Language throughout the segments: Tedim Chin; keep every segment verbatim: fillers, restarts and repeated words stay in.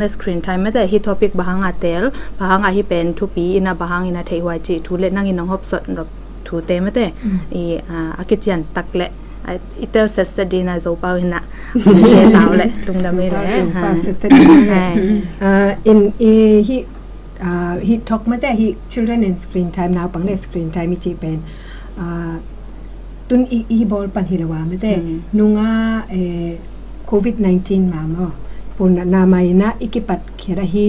Le screen time mate, hi topic bang hanga tel, bang hanga hi pen thupi ina, bang hangina theih huai cih thu le nangin nong hopsot nop thute mate, i a kician tak le i tel setset dina Zopau hina share tau le tungdam i le. Setset dina le. In i hi hi talk mate, hi children and screen time, naupang le screen time i cih pen tun i bawl pan hi lo a mate, nunga covid nineteen ma maw, pulnatna ma ina i kipat khiat ahi,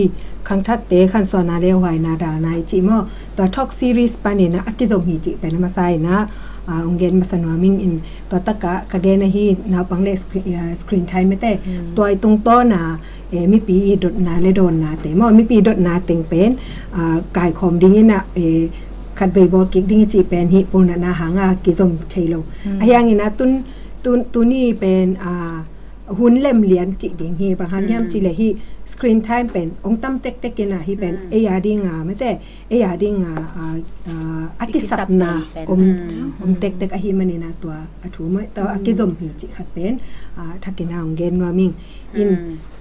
khangthakte khansuahna le huaina dalna i cih maw, tua talk series pan ina a kizom hi cih pen a masa ina ong gen masa nuam ing. In tua takah ka gen ahi naupang le screen time mate, tua i tungtawna mipi i dotna le dawnnate maw, mipi i dotna teng pen kaikhawm ding ina khatvei bawl kik ding i cih pen hi pulnatna hanga kizom thei lo. Ahi hangina tun tuni pen hun lemlian cih ding hi, bang hang hiam cih le hi screen time pen ong tam tektek ina hi pen ei a dinga mate, ei a dinga a kisapna om tektek ahi manina tua a thu mah tua a kizom hi cih khat pen thakina ong gen nuam ing. In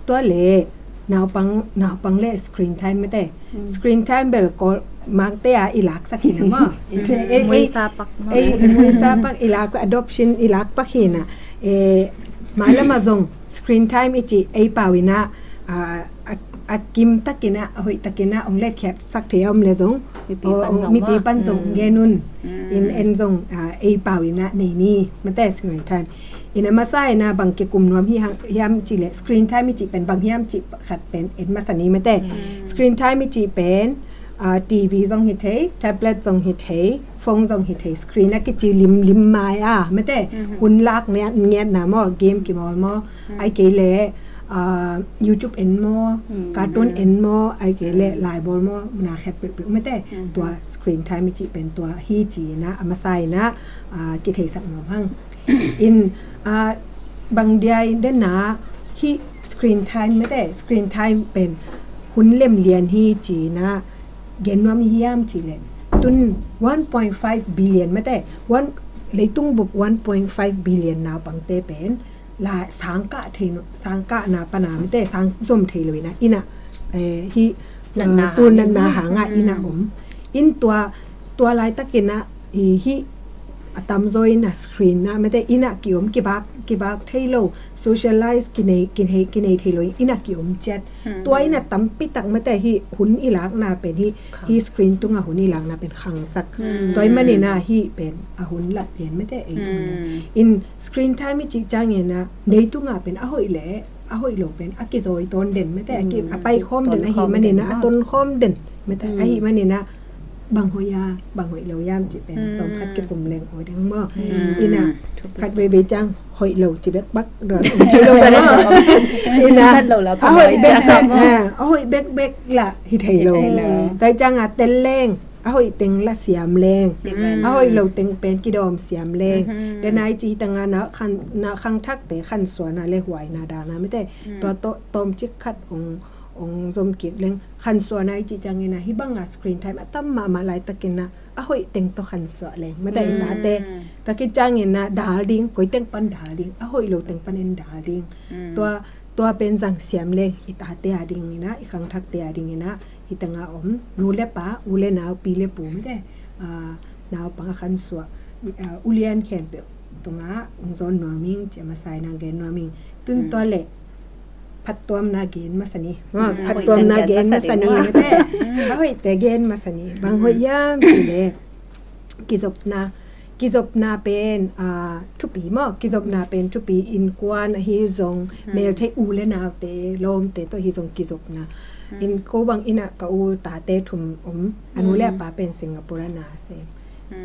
tua le naupang le screen time mate, screen time bel ko mangte a i laksak hina maw, ei muisa pak i lak, adoption i lak pak hina. Malama zong screen time i cih ei pau ina a kim takina a hoih takina ong letkhiat sak thei a om le zong mipi pan zong gen un. In en zong ei pau ina nei ni mate screen time. Ina masa ina bang kikum nuam hiam cih le screen time i cih pen bang hiam cih khat pen en masa ni mate. Screen time i cih pen TV zong hi thei, tablet zong hi thei, phone zong hi thei, screen a kici limlim mai a mate, hun lak ngiatna maw, game kimawl maw, ai kei le YouTube en maw, cartoon en maw, ai kei le laibawl maw, na khet peuhpeuh mate. Tua screen time i cih pen tua hi ci ina a masa ina kitheisak nuam hang. In bang dia i dena hi screen time mate, screen time pen hun lemlian hi ci ina gen nuam hiam cih le tun one point five billion mate, leitung bup one point five billion naupangte pen la sangkah thei, sangkahna pana mate, sang zom thei lo ina ina hi pulnatna hanga ina om. In tua tua laitak ina hi a tamzaw ina screen na mate ina kiom, kibak kibak thei lo, socialize kinei thei lo ina kiom ciat. Tua ina tampi tak mate hi hun i lakna pen hi, hi screen tunga hun i lakna pen khangsak. Tua i manina hi pen a hun lat lian mate ei. In screen time i cih ciang ina nei tunga pen a hoih le a hoih lo pen a kizawi tawn den mate, a paikhawm den ahi manina a tonkhawm den mate ahi manina bang hoih a bang hoih lo hiam cih pen tawm khat kikum leng aw ding maw. Ina khat veivei ciang hoih lo ci bekbak dong thei lo maw. Ina a hoih bekbek, a hoih bekbek la hi thei lo. Tua i cianga tel leng a hoih teng la siam leng, a hoih lo teng pen kidawm siam leng. Dena i cih hi tanga na khangthakte khansuahna le huaina dalna mate tua tawmcik khat ong ong zom kik leng. Khansuahna i cih ciangina hi banga screen time a tam mahmah laitakina a hoih teng tawh khansuah leng mate i tate. Tua khit ciangina dal ding, koi teng pan dal ding, a hoih lo teng pan en dal ding. Tua tua pen zang siam leng i tate a dingina, i khangthakte a dingina hi tanga om nu le pa, u le nau, pi le pu mate, naupang a khansuah ulian khempeuh tunga ong zawn nuam ing ci a masa ina gen nuam ing. Tun tua le phattuamna gen masa ni. Phattuamna gen masa ni mate. A hoihte gen masa ni. Bang hoih hiam cih le kizopna, kizopna pen thupi maw, kizopna pen thupi. Innkuan ahi zong, melthei u le naute, lawmte tawh ahi zong kizopna. In ko bang ina ka u tate thum om, a nu le a pa pen Singapore a na sem.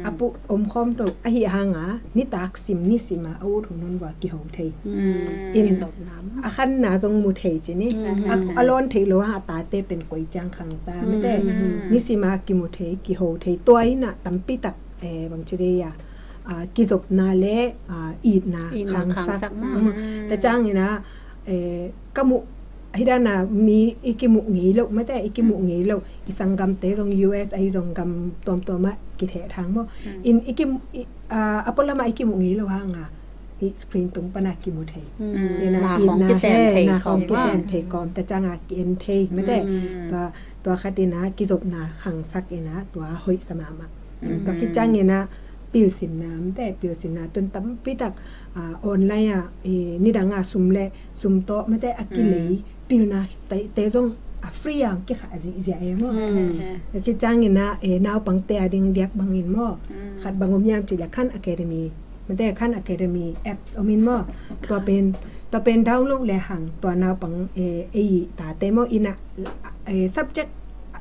A pu omkhawm to ahi hanga nitak sim nisima a ut hun hun vua kiho thei. In a khanna zong mu thei ci ni. A lawm theih lo hang a tate pen koi ciang khangta mate. Nisima kimu thei, kiho thei. Tua ina tampi tak bang ci dei a kizopna le itna khangsak. Tua ciangina ka muh hi dana mi i kimuh ngei lo mate, i kimuh ngei lo. I sanggamte zong U S ahi zong gam tuamtuam ah kitheh thang maw. In i kim a pualama i kimuh ngei lo hanga hih screen tung pana kimu thei. Mm. Ina, na khawng kisem thei khawng, kisem thei khawng, ta cianga ki-en thei mate. Mm. Tua, tua khat ina kizopna khangsak ina tua hoih sa mahmah. Mm. Tua khit ciangina pilsinna mate, pilsinna tun tampitak, ah, online ah, eh, nidanga sum le sum tawh mate a kilei pilna te, te zong a free a kikha a zihziah e maw. Mm. Tua khit ciangina, eh, naupangte a ding diak bangin maw. Mm. Khat bang om hiam cih le Khan Academy mate, Khan Academy apps om in maw. Tua pen, tua pen download le hang tua naupang, eh, ei tate maw ina, eh, subject,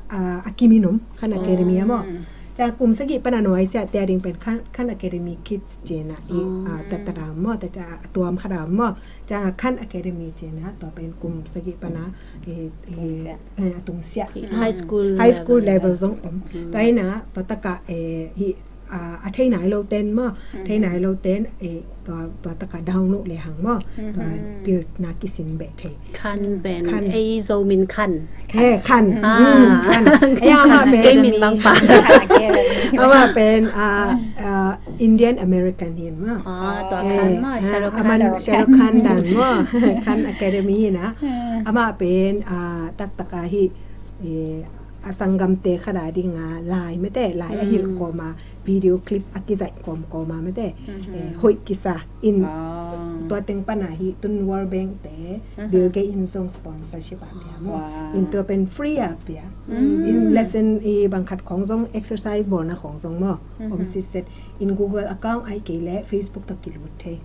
ah, a kimin om Khan Academy ah maw. Mm. Ciang kum sagih pana nuaisiahte a ding pen Khan, Khan Academy Kids cina i, ah, tatadam maw, tata a tuam khadam maw. Cianga Khan Academy cina tua pen kum sagih pana, eh, eh, a tungsiah. High school level zong om. Tua ina tua taka, eh, hi, ah, a thei nai lo ten maw, thei nai lo ten, eh, tua, tua taka download le hang maw. Tua pilna kisin beh thei. Khan pen ei Zomi in Khan. He, Khan. Ah. Mm, Khan. Ei amah pen kei min bang pa. Amah pen, ah, ah, Indian American hi maw. Ah, tua Khan maw, Shah Rukh Khan. Shah Rukh Khan dan maw. Khan Academy na. Amah pen, ah, taktaka hi, eh, a sanggamte khada dinga lai mate, lai a hilh kawma, video clip a kizaih kawmkawma mate, eh, hoih kisa in. Tua teng pana hi tun World Bank te, Bill Gates in zong sponsorship a pia maw. In tua pen free a pia. In lesson i bang khat khawng zong exercise bawlna khawng zong maw. Om sitset in Google account ai kei le Facebook tawh kilut thei.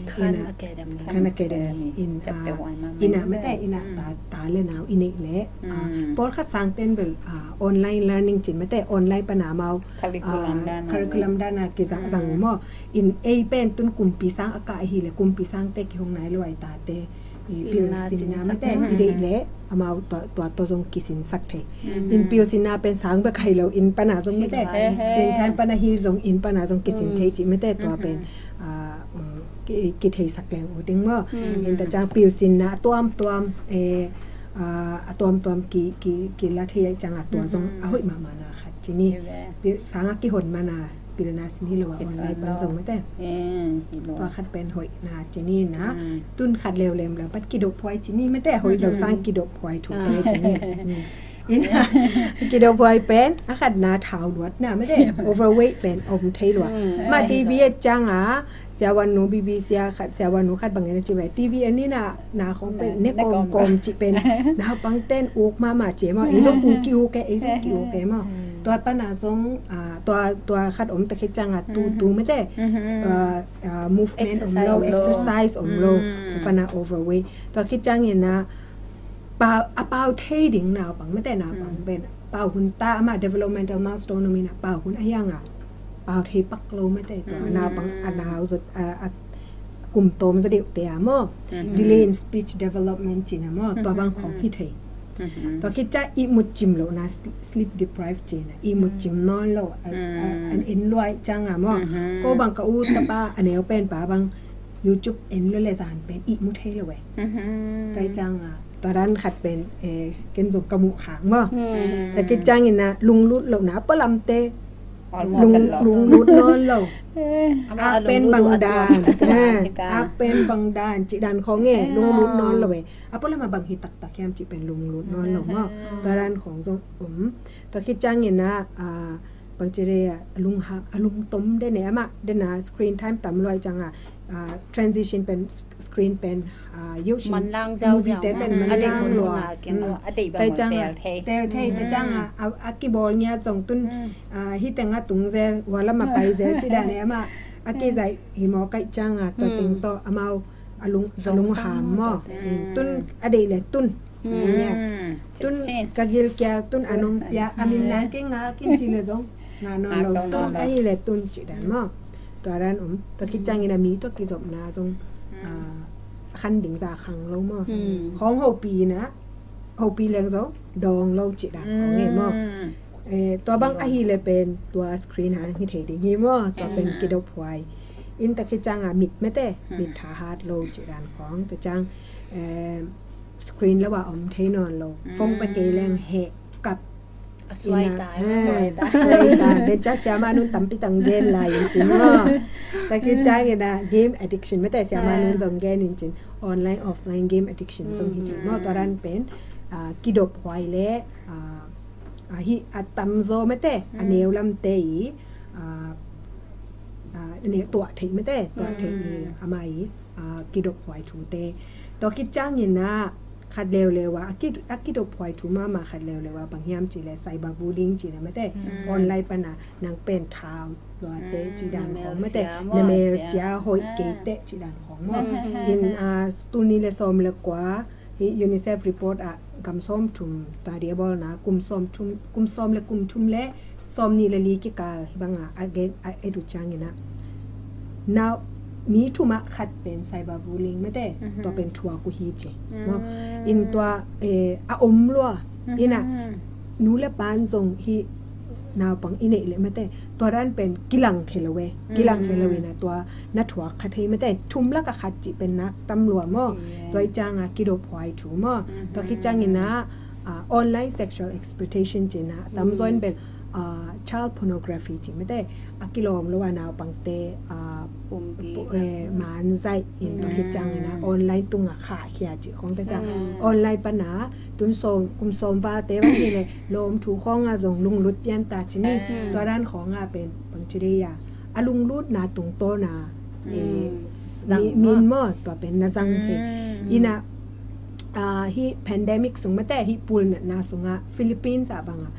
Khan Academy. Khan Academy. In, ah, ina mate, ina ta, ta le nau i neih le. Ah, pawlkhat sangten bel, ah, online learning cin mate, online pana amau, ah, curriculum dana kizang zang maw. In ei pen tun kumpi sang a kah ahile kumpi sangte kihong nai lo ai tate. I pilsinna mate, i deih le amau tua, tua tawh zong kisinsak thei. In pilsinna pen sang bek hi lo, in pana zong mate, screen time pana hi zong in pana zong kisin thei cih mate, tua pen, ah, um, ki, kitheisak leng uh ding maw. In ta ciang pilsinna a tuamtuam, eh, ah, a tuamtuam ki, ki, kila thei ai cianga tua zong a hoih mahmahna khat cini. Sanga kihon mana pilna sin hi lo a online pan zong mate. Tua khat pen hoihna cini na. Tun khat leulem lo pat kidophuai cini mate, hoih lo sang kidophuai thu te cini. Ina kidophuai pen a khatna thau luatna mate, overweight pen om thei lua. Ma TV et cianga siavuannu, BBC a khat siavuannu khat bangin a ci ve, TV en ina na khong pen ne kawmkawm cih pen naupangten uk mahmah ci e maw. Ei zong uk ki-uk e, ei zong ki-uk e maw. Tua pana zong, ah, tua, tua khat om ta khit cianga tu, tu mate, ah, ah, movement om lo, exercise om lo. Tua pana overweight. Tua khit ciangina pau, a pau thei ding naupang mate, naupang pen pau hun ta, amah developmental milestone om ina pau hun a hianga pau thei pak lo mate. Tua naupang a nau zot, a, a kum tawm zaw deuhte a maw. Delay in speech development cina maw, tua bang khawng hi thei. Tua khit ciang ihmut cim lohna, sleep deprived cina, ihmut cim nawn lo, a, a, an en luai cianga maw. Ko bang ka u tapa a neu pen pa bang YouTube en lo le zan pen ihmu thei lo e. Tua cianga tua dan khat pen, eh, ken zong ka muh khak maw. Tua khit ciangina lunglut lohna a pualamte lunglut nawn lo. Ak pen bang dan, ak pen bang dan cih dan khawng e, lunglut nawn lo e. A pualama bang hi taktak hiam cih pen lunglut nawn lo maw. Tua dan khawng zong om. Tua khit ciangina, ah, bang ci re a lungha, a lungtom den e, amah dena screen time tam luai cianga, ah, transition pen, screen pen, ah, yoh sin, movie te pen manlang lua. Tua cianga tel thei, tua cianga a, a kibawl ngia zong tun, ah, hi tenga tung zel, hua lama pai zel ci dan e, amah a kizaih hi maw kaih cianga, tua teng tawh amau a lung, a lungham maw. Tun a deih le tun. Tun ka gilkial, tun a nong pia, a min nang kei nga kin ci le zong nga nawn lo, tun ahile tun ci dan maw. Tua dan om, tua khit ciangina mi tua kizopna zong, ah, khan ding za khang lo maw. Khawng hopih ina, hopih leng zong dawng lo ci dan khawng e maw. Eh, tua bang ahile pen tua screen hang hi thei ding hi maw, tua pen kidophuai. In ta khit cianga mit mate, mit thahat lo ci dan khawng, ta ciang, eh, screen lo a om thei nawn lo. Phone pa kei leng heh kap. A suai ta, a suai ta. Suai ta. Then ca siama nun tampi tang gen lai in cin maw. Tua khit ciangin a game addiction mate siama nun zong gen in cin. Online, offline game addiction zong hi cin maw. Tua dan pen kidop huai le a hi a tamzaw mate a neu lamte i a a neu tuah theih mate tuah theih i amah i a kidop huai thute. Tua khit ciangin a khat leuleu a a kidop huai thu mahmah khat leuleu a bang hiam cih le cyberbullying cih le mate online pan a nang pen thau luate cih dan khong mate na mel sia hoih kei teh cih dan khong maw. In a tuni le sawm le kua hi UNICEF report ah gam sawm thum Saudi a bawlna kum sawm thum kum sawm le kum thum le sawm nih le li kikal hi banga a gen a et uh ciangin a nau mi thum ah khat pen cyberbullying mate tua pen thuak uh hi ci maw. In tua a om lua in a nu le pan zong hi naupang i neih le mate tua dan pen kilang khe lo e kilang khe lo in a tua na thuak khat hei mate thum lak a khat cih pen nak tam lua maw. Tua i ciang a kidop huai thu maw. Tua khit ciangin a online sexual exploitation cih na tamzaw in bel child pornography cih mate a kilawm lo a naupangte manzaih in tua khit ciangin a online tung a khahkhia cih khong te ciang online pan a tun sawm kum sawm val te bang hi le lawm thu khong a zong lunglut pian ta ci ni. Tua dan khong a pen bang ci dei a a lunglutna tungtawn a min maw tua pen na zang thei in a hi pandemic sung mate hi pulnatna sungah Philippines ah banga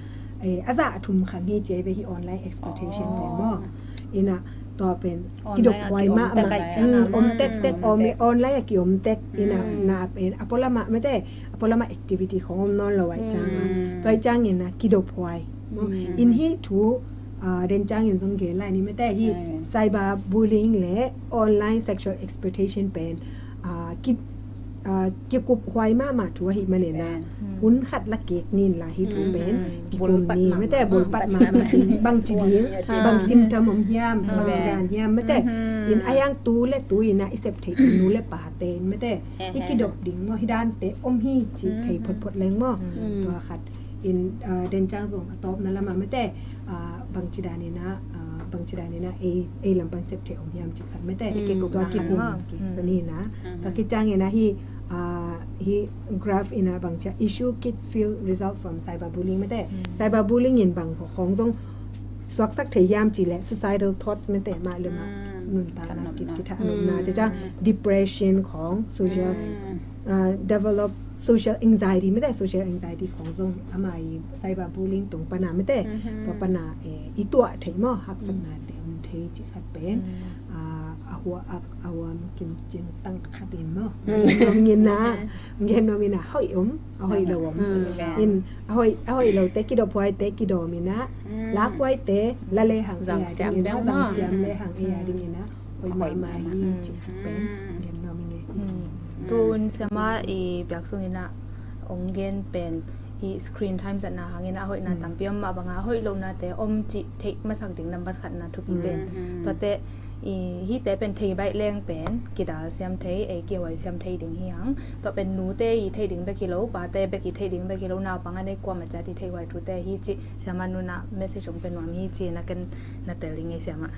a zah thum khang hi ci ve hi online exploitation pen maw. In a tua pen kidop huai mahmah om tektek om online a ki om tek in a na pen a pualamah mate a pualamah activity khong om nawn lo ai ciang a tua i ciangin a kidop huai in hi thu den ciangin zong gen lai ni mate hi cyber bullying le online sexual exploitation pen kikup huai mahmah thu ahi manin a hun khat la kik nin la hi thu pen kikum ni mate bulpat mahmah bang ci ding bang symptom om hiam bang ci dan hiam mate in a hiang tu le tu in a i sep theih nu le pa te in mate i kidop ding maw hi dante om hi ci thei photphot leng maw. Tua khat in den ciang zong a tawpna lamah mate bang ci dan in a bang ci dan in a ei lam pan sep thei om hiam ci khat mate tua kikum kik sani na tua khit ciangin a hi hi graph in a bang ci a issue kids feel result from cyberbullying mate cyberbullying in bang khong zong suaksak thei hiam ci le suicidal thoughts mate mah le mah nuntakna kit kitha nopna te ciang depression khong social develop social anxiety mate social anxiety khong zong amah i cyberbullying tung pana mate tua pana i tuah thei maw haksatna te om thei ci khat pen a hua a huam kim cing tang khat in maw. Gen nuam ing a gen nuam ing a hoih om a hoih lo om in a hoih lo te kidop huai te kidawm in a lak huai te la le hang zang siam le hang ei a ding in a hoih mahmah hi ci khat pen gen nuam ing e. Tun siama i biak sung in a ong gen pen hi screen time zatna hangin a hoihna tampi om mah banga a hoih lohna te om cih theih masak ding nambat khatna thupi pen tuate hihte pen thei baih leng pen kidal siam thei ei kihuai siam thei ding hi hang tua pen nute i theih ding bek hi lo pate bek i theih ding bek hi lo naupang a nei kuamah ciat i theih huai thute hi cih siama nuna message ong pe nuam hi ci na ken na tel ding ei siama.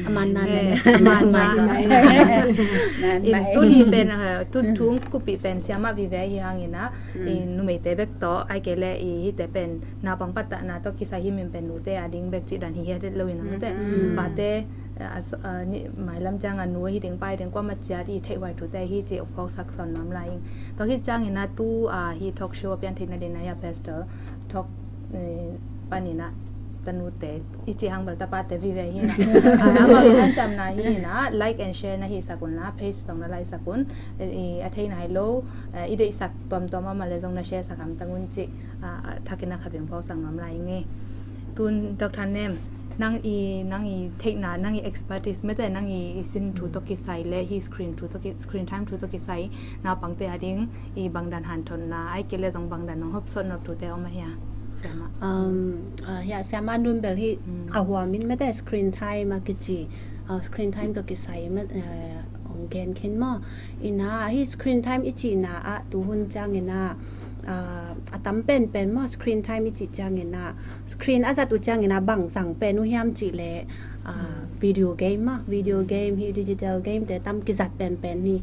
Aman nan aman nan in tuni pen tun thung kupi pen siama vive hi hangin a numeite bek tawh ai kei le i hihte pen naupang pattahna tawh kisai hi min pen nute a ding bek cih dan hi hiatet lo in a mate pate mailam ciang a nu hi ding pai ding kuamah ciat i theih huai thute hi ci ong phawksak sawn nuam lai ing. Tua khit ciangin a tu a hi talk show a pian theihna ding a hi a pastor talk panin a tanute i ci hang bel tapate vive hi na amau i hancamna hi na like and share na hi sak un la page tawng na like sak un a theihna hi lo i deihsak tuamtuam amah le zong na share sak hamtang un cih thakin a khat veng phawksak nuam lai ing e. Tun Doctor Nem nang i nang i theihna nang i expertise mete nang i sin thu tawh kisai le hi screen thu tawh screen time thu tawh kisai naupangte a ding i bangdan hanthotna ai kei le zong bangdan nong hopsawt nop thute om a hia? Siama. Um, uh, hia, siama nun bel hi a huamin mete screen time a kici uh, screen time tawh kisai mete uh, ong gen khin maw. Ina hi screen time i cihna ah tuhun ciangin ah uh, a tam penpen maw, screen time i cih ciangin ah, screen a zat uh ciangin ah bang zang pen uh hiam cih leh, ah, video game maw, video game hi, digital game te tam kizat penpen hi.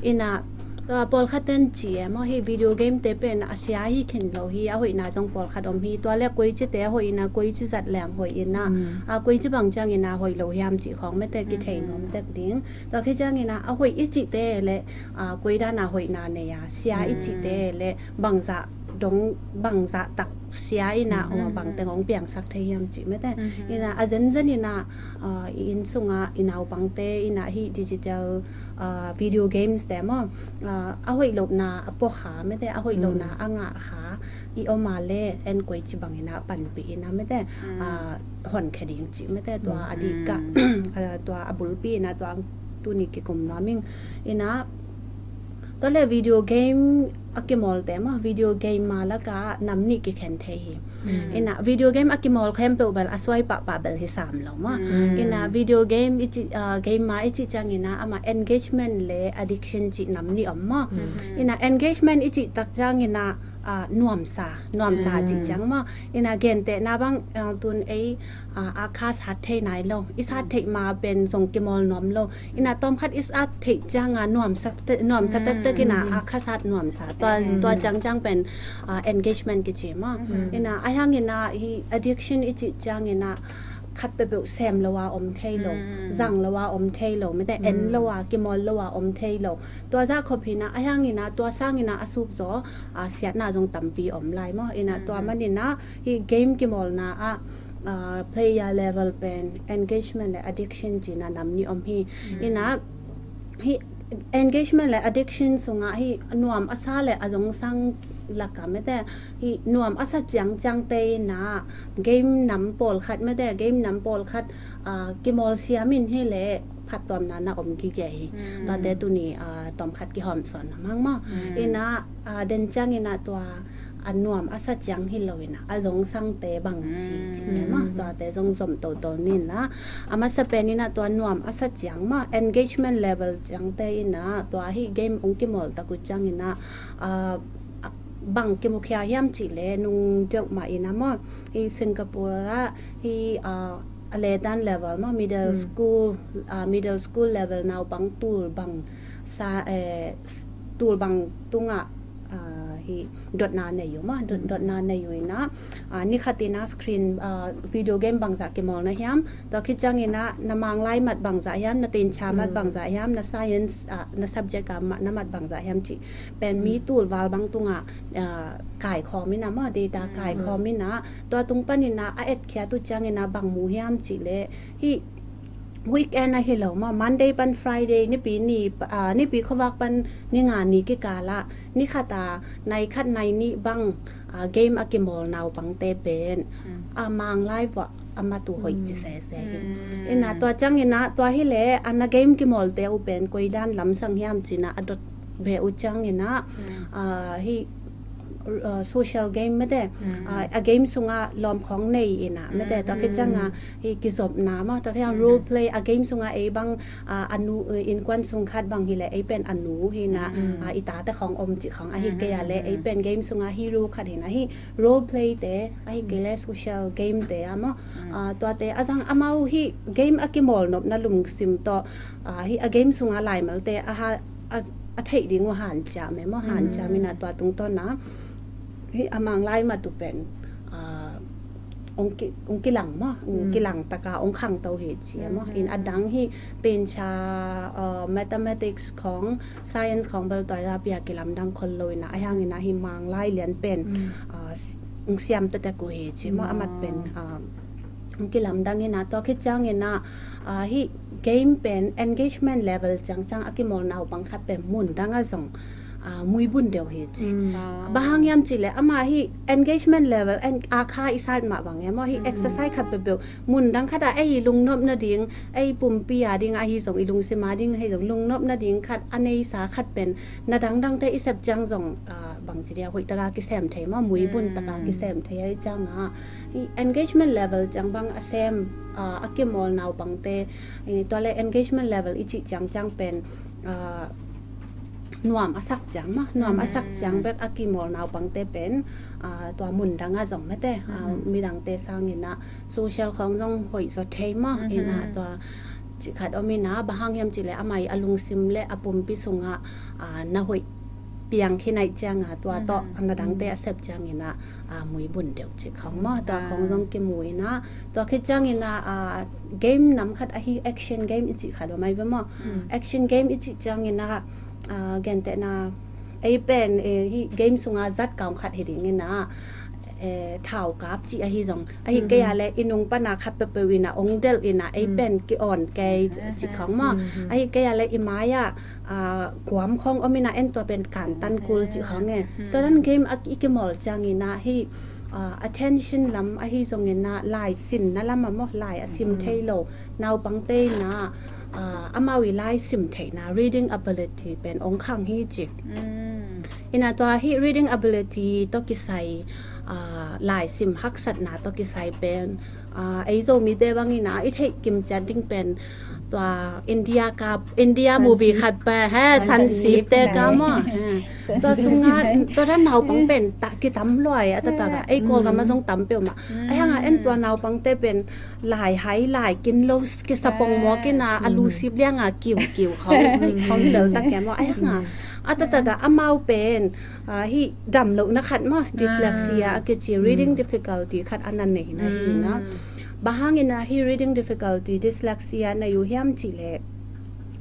Inah, tua pawlkhat ten ci e maw, hi video game te pen a sia hi khin lo hi, a hoihna zong pawlkhat om hi. Tua le koici te a hoihna, koici zat leng hoih inah, ah, koici bang ciangin ah hoih lo hiam cih khawng mete kithei nuam tek ding. Tua khit ciangin ah a hoih i cihte le, ah, koidan a hoihna nei a, sia i cihte le bangzah dong, bangzah tak sia inah, aw, bangteng hong piangsak thei hiam cih mete. Inah a zenzen inah, ah, i inn sungah i naupangte inah hih digital, ah, video games te maw, ah, a hoih lohna a pua kha mete, a hoih lohna a ngah kha i om a le en koici bang inah panpih inah mete, ah, honkhia ding cih mete. Tua a dih kah, ah, tua a bulpi inah tua tuni kikum nuam ing. Inah tua le video game a kimawlte maw, video game ma lakah nam nih kikhen thei hi. Inah video game a kimawl khempeuh bel a suai pahpah bel hi sam lo maw. Inah video game i cih, ah, game ma i cih ciangin ah amah engagement le addiction cih nam nih om maw. Inah engagement i cih tak ciangin ah, ah, nuamsa, nuamsa cih ciang maw. Inah gentehna bang, ah, tun ei, ah, a kha sat thei nai lo, i sat theih ma pen zong kimawl nuam lo. Inah tawmkhat i sat theih cianga nuamsa te, nuamsa tektek inah a kha sat nuamsa. Tua, tua ciangciang pen, ah, engagement kici maw. Inah a hiang inah hi addiction i cih ciang inah khat peuhpeuh sem lo a om thei lo, zang lo a om thei lo mete, en lo a, kimawl lo a om thei lo. Tua zah khop hinah a hiang inah tua sang inah a suk zaw, ah, siatna zong tampi om lai maw. Inah tua man inah hi game kimawlna ah, ah, player level pen engagement le addiction cina nam nih om hi. Inah hi engagement le addiction sungah hi nuam a sa le a zong sang lakah mete, hi nuam a sa ciangciangte inah game nam pawlkhat mete, game nam pawlkhat, ah, kimawl siam in hi le phattuamna na om gige hi. Tuate tuni, ah, tawmkhat kihawmsawn na mang maw. Inah, ah, den ciang inah tua a nuam a sa ciang hi lo inah a zong sangte bang ci, cite maw, tuate zong zom toto ni inah. A masa pen inah tua nuam a sa ciang maw, engagement level ciangte inah tua hi game ong kimawl tak uh ciang inah, ah, bang kimukhia hiam cih le nung deuh mah inah maw, hi Singapore ah hi, ah, a letan level maw, middle school, ah, middle school level naupang tul bang sa, eh, tul bang tungah, ah, hi dotna nei uh maw, dot, dotna nei uh inah, ah, ni khat inah screen, ah, video game bangzah kimawl na hiam, tua khit ciang inah na Manglai mat bangzah hiam, na teencha mat bangzah hiam, na science, ah, na subject ah ma-, na mat bangzah hiam cih pen mi tul val bang tungah, ah, kaikhawm inah maw, data kaikhawm inah, tua tung pan inah a etkhiat uh ciang inah bang mu hiam cih le hi weekend ahi lo maw, Monday pan Friday, nipi ni, ah, nipi khuavak pan ni nga ni kikal ah ni khat ah nai khat nai nih bang, ah, game a kimawl naupangte pen, ah, Manglai vuah a mat uh hoih ci sese hi. Inah tua ciang inah tua hi le a na game kimawlte uh pen koidan lamsang hiam ci inah a dot beh uh ciang inah, ah, hi, ah, social game mete, ah, a game sungah lawmkhawng nei inah mete, tua khit ciang ah hi kizopna maw, tua khit ciang role play, a game sungah ei bang, ah, a nu, eh, innkuan sung khat bang hi le ei pen a nu hi inah, ah, i tate khawng om cih khawng ahi kei a le ei pen game sungah hero khat hi inah hi role play te ahi kei le social game te ah maw, ah, tuate a zang amau hi game a kimawl nopna lungsim tawh, ah, hi a game sungah laimalte a ha, a, a theih ding uh hanciam e maw, hanciam inah tua tungtawn ah hi a Manglai mat uh pen, ah, ong ki, ong kilang maw, ong kilang taka ong khangto hi ci e maw. In a dang hi teencha, ah, mathematics khawng, science khawng bel tua zah pia kilamdang khol lo inah a hiang inah hi Manglai lian pen, ah, s-, ong siam tektek uh hi ci maw, a mat pen, ah, ong kilamdang inah tua khit ciang inah, ah, hi game pen engagement level ciangciang a kimawl naupang khat pen mun dang ah zong, ah, muibun deuh hi ci. Bang hang hiam cih le amah hi engagement level, en, a kha i sat mah bang e maw, hi exercise khat peuhpeuh mun dang khat ah ei lungnop nading, ei pumpi a ding ahi zong, i lungsim a ding ahi zong lungnop nading khat a neisa khat pen na dangdangte i sep ciang zong, ah, bangci dia hoih taka kisem thei maw, muibun taka kisem thei ahi ciang ah i engagement level ciang bang a sem, ah, a kimawl naupangte, eh, tua le engagement level i cih ciangciang pen, ah, nuam a sak ciang mah, nuam a sak ciang bek a kimawl naupangte pen, ah, tua mun dang ah zong mete, ah, midangte sang in ah social khawng zong hoih zaw thei mah, in ah tua cih khat om in ah, bang hang hiam cih leh amah i a lungsim le a pumpi sungah, ah, na hoih piang khin ahih ciang ah, tua tawh na dangte a sep ciang in ah, ah, muibun deuh cih khawng mah, tua khawng zong kimu in ah, tua khit ciang in ah, ah, game nam khat ahi action game i cih khat om ai ve mah. Action game i cih ciang in ah, ah, gentehna, ei pen, eh, hi game sunga zat kaung khat hi ding in ah, eh, thau kap cih ahi zong, ahi kei a le i nung pana khat peuhpeuh in ah ong delh in ah, ei pen ki awn kei cih khawng mah. Ahi kei a le i mai ah, ah, kuam khawng om in ah, en tua pen kantan kul cih khawng e. Tua dan game a i kimawl ciang in ah hi, ah, attention lam ahi zong in ah, lai sinna lam a maw, lai a sim thei lo naupangte in ah, ah, amau i lai sim theihna, reading ability pen ong khang hi ci. In ah tua hi reading ability tawh kisai, ah, lai sim haksatna tawh kisai pen, ah, ei Zomite bang in ah i theih kim ciat ding pen tua India ka, India movie khat pen, he, Sansip te ka maw. Tua sunga, tua dan naupang pen ta kitam luai a, taktak a ei Kawlgam ah zong tam peuhmah. Ahi hang a en tua naupangte pen lai hai, lai kin lo, kisa pongmawk in ah, a lu sip liang a kiu kiu khawng, cih khawng hi lo tak e maw. Ahi hang a, a taktak a amau pen, ah, hi dam lohna khat maw, dyslexia a kici, reading difficulty khat a na nei na hi na. Bang hang in ah hi reading difficulty, dyslexia nei uh hiam cih leh,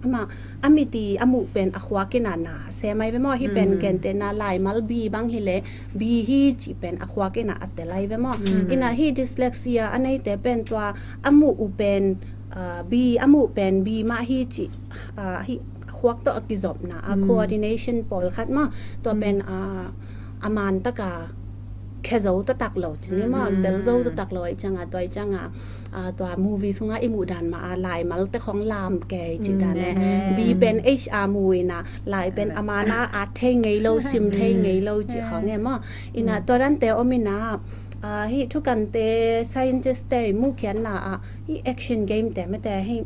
amah a mit i a muh pen a khuak in ah na sem ai ve maw. Hi pen gentehna laimal bi bang hi leh, bi hi cih pen a khuak in ah a tel ai ve maw. In ah hi dyslexia a neite pen tua a muh uh pen, ah, bi, a muh pen bi mah hi cih, ah, hi khuak tawh a kizopna, a coordination pawlkhat mah, tua pen, ah, a man taka khe zo taktak lo ci ni mah, tel zo taktak lo ahih ciang a, tua ahih ciang a, ah, tua movie sunga i muh dan mah a laimalte khawng lam kei cih dan e. Bi pen H a mu in ah, lai pen a man a at thei ngei lo, sim thei ngei lo cih khawng e maw. In ah tua dante om in ah, ah, hi thukante, scientist te i mukhiatna ah, hi action game te mete hi,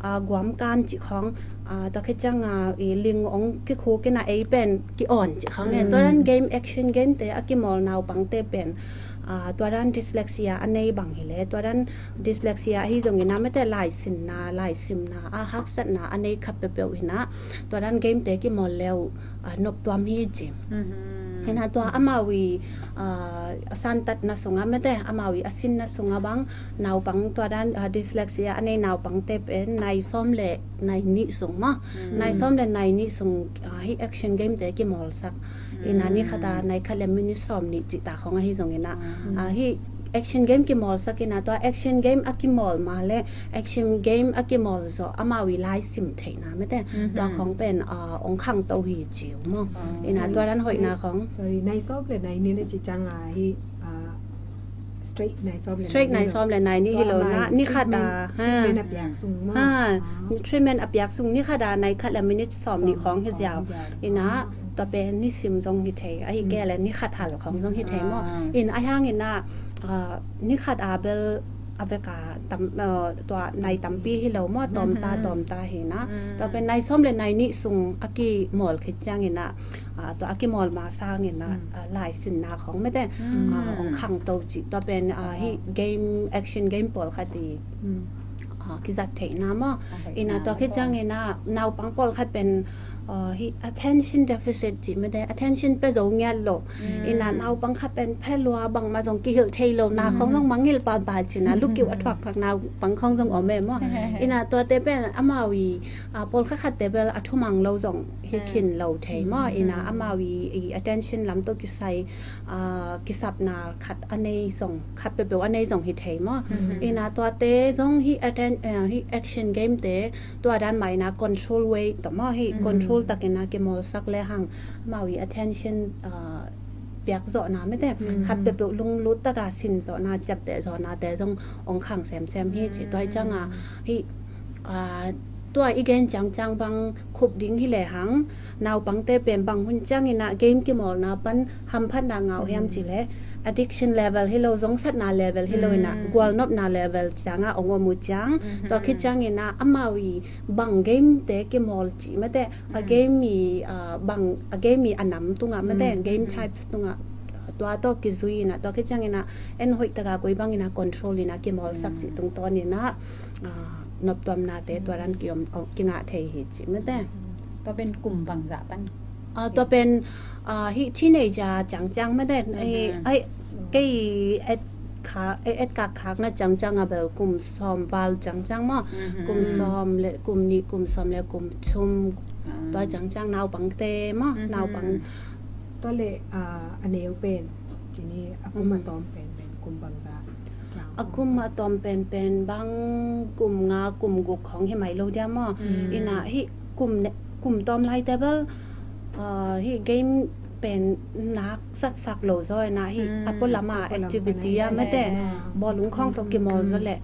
ah, guam kan cih khawng, ah, tua khit ciang a, i ling ong kikhuk in ah ei pen ki awn cih khawng e. Tua dan game, action game te a kimawl naupangte pen, ah, tua dan dyslexia a nei bang hi leh, tua dan dyslexia ahi zong in ah mete lai sinna, lai simna a haksatna a nei khat peuhpeuh in ah, tua dan game te kimawl le uh, ah, nop tuam hi ci. In ah tua amau i, ah, a santatna sunga mete, amau i a sinna sunga bang, naupang tua dan, ah, dyslexia a nei naupangte pen nai sawm le nai nih sung maw. Nai sawm le nai nih sung, ah, hi action game te kimawlsak. In ah ni khat a nai khat le minute sawm nih cih ta khawng ahi zong in ah, ah, hi action game kimawlsak in ah, tua action game a kimawl ma le action game a kimawl zawh amau i lai sim theihna mete, tua khawng pen, ah, ong khangto hi ci uh maw. In ah tua dan hoihna khawng. Sorry, nai sawm le nai nih le cih ciang a hi, ah, straight nai sawm le nai nih lo na, ni khat a, ha, treatment a piak sung maw. Ha, treatment a piak sung ni khat a nai khat le minute sawm nih khawng hi ziau. In ah tua pen ni sim zong hi thei, ahi kei le ni khat hal khawng zong hi thei maw. In ah ahi hang in ah, ah, ni khat a bel a vek a tam, ah, tua nai tampi hi lo maw, tawmta tawmta hi na. Tua pen nai sawm le nai nih sung a kimawl khit ciang in ah, ah, tua a kimawl ma sang in ah, ah, lai sinna khawng mete, ah, ong khangto cih. Tua pen, ah, hi game, action game pawlkhat i, ah, kizat theihna maw. In ah tua khit ciang in ah naupang pawlkhat pen, ah, hi attention deficit cih mete, attention pe zo ngiat lo. In ah naupang khat pen phe lua, bangmah zong kihilh thei lo na khawng zong mangngilh pahpah ci na, lukiu a thuakphat naupang khawng zong om e maw. In ah tuate pen amau i, ah, pawlkhat khatte bel a thumang lo zong hi khin lo thei maw. In ah amau i, i attention lam tawh kisai, ah, kisapna khat a nei zong, khat peuhpeuh a nei zong hi thei maw. In ah tuate zong hi atten-, eh, hi action game te, tua dan mah in ah control way tawh maw, hi control tak in ah kimawlsak le hang amau i attention, ah, piak zawhna mete, khat peuhpeuh lunglut taka sin zawhna, ciapteh zawhna te zong ong khang semsem hi ci. Tua ahih ciang a hi, ah, tua i gen ciangciang bang khup ding hi lehang, naupangte pen bang hun ciangin ah game kimawlna pan hamphatna ngah uh hiam cih leh, addiction level hi lo, zongsatna level hi lo in ah, gualnopna level ciangah ong om uh ciang, tua khit ciangin ah amau i bang game te kimawl cih mate, a game i, ah, bang a game i a nam tungah mate, game types tungah, ah, tua tawh kizui in ah, tua khit ciangin ah en hoih taka koi bangin ah control in ah kimawlsak cih tungtawn in ah, ah, noptuamnate tua dan kiom, oh, kingah thei hi cih mate. Tua pen kum bangzah pan? Ah, tua pen, ah, hi teenager ciangciang mate. Ai, kei et kha, eh, et kak khakna ciangciang a bel kum sawm val ciangciang maw. Kum sawm le kum nih, kum sawm le kum thum. Tua ciangciang naupangte maw, naupang. Tua le, ah, a neu pen, cini a kum a tawm pen pen kum bangzah? A kum a tawm penpen bang kum nga, kum guk khawng hi mai lo dia maw. Ina hi kum ne, kum tawm laite bel, ah, hi game pen nak satsak lo zaw ina hi a pualama activity a mate, bawlung khawng tawh kimawl zaw le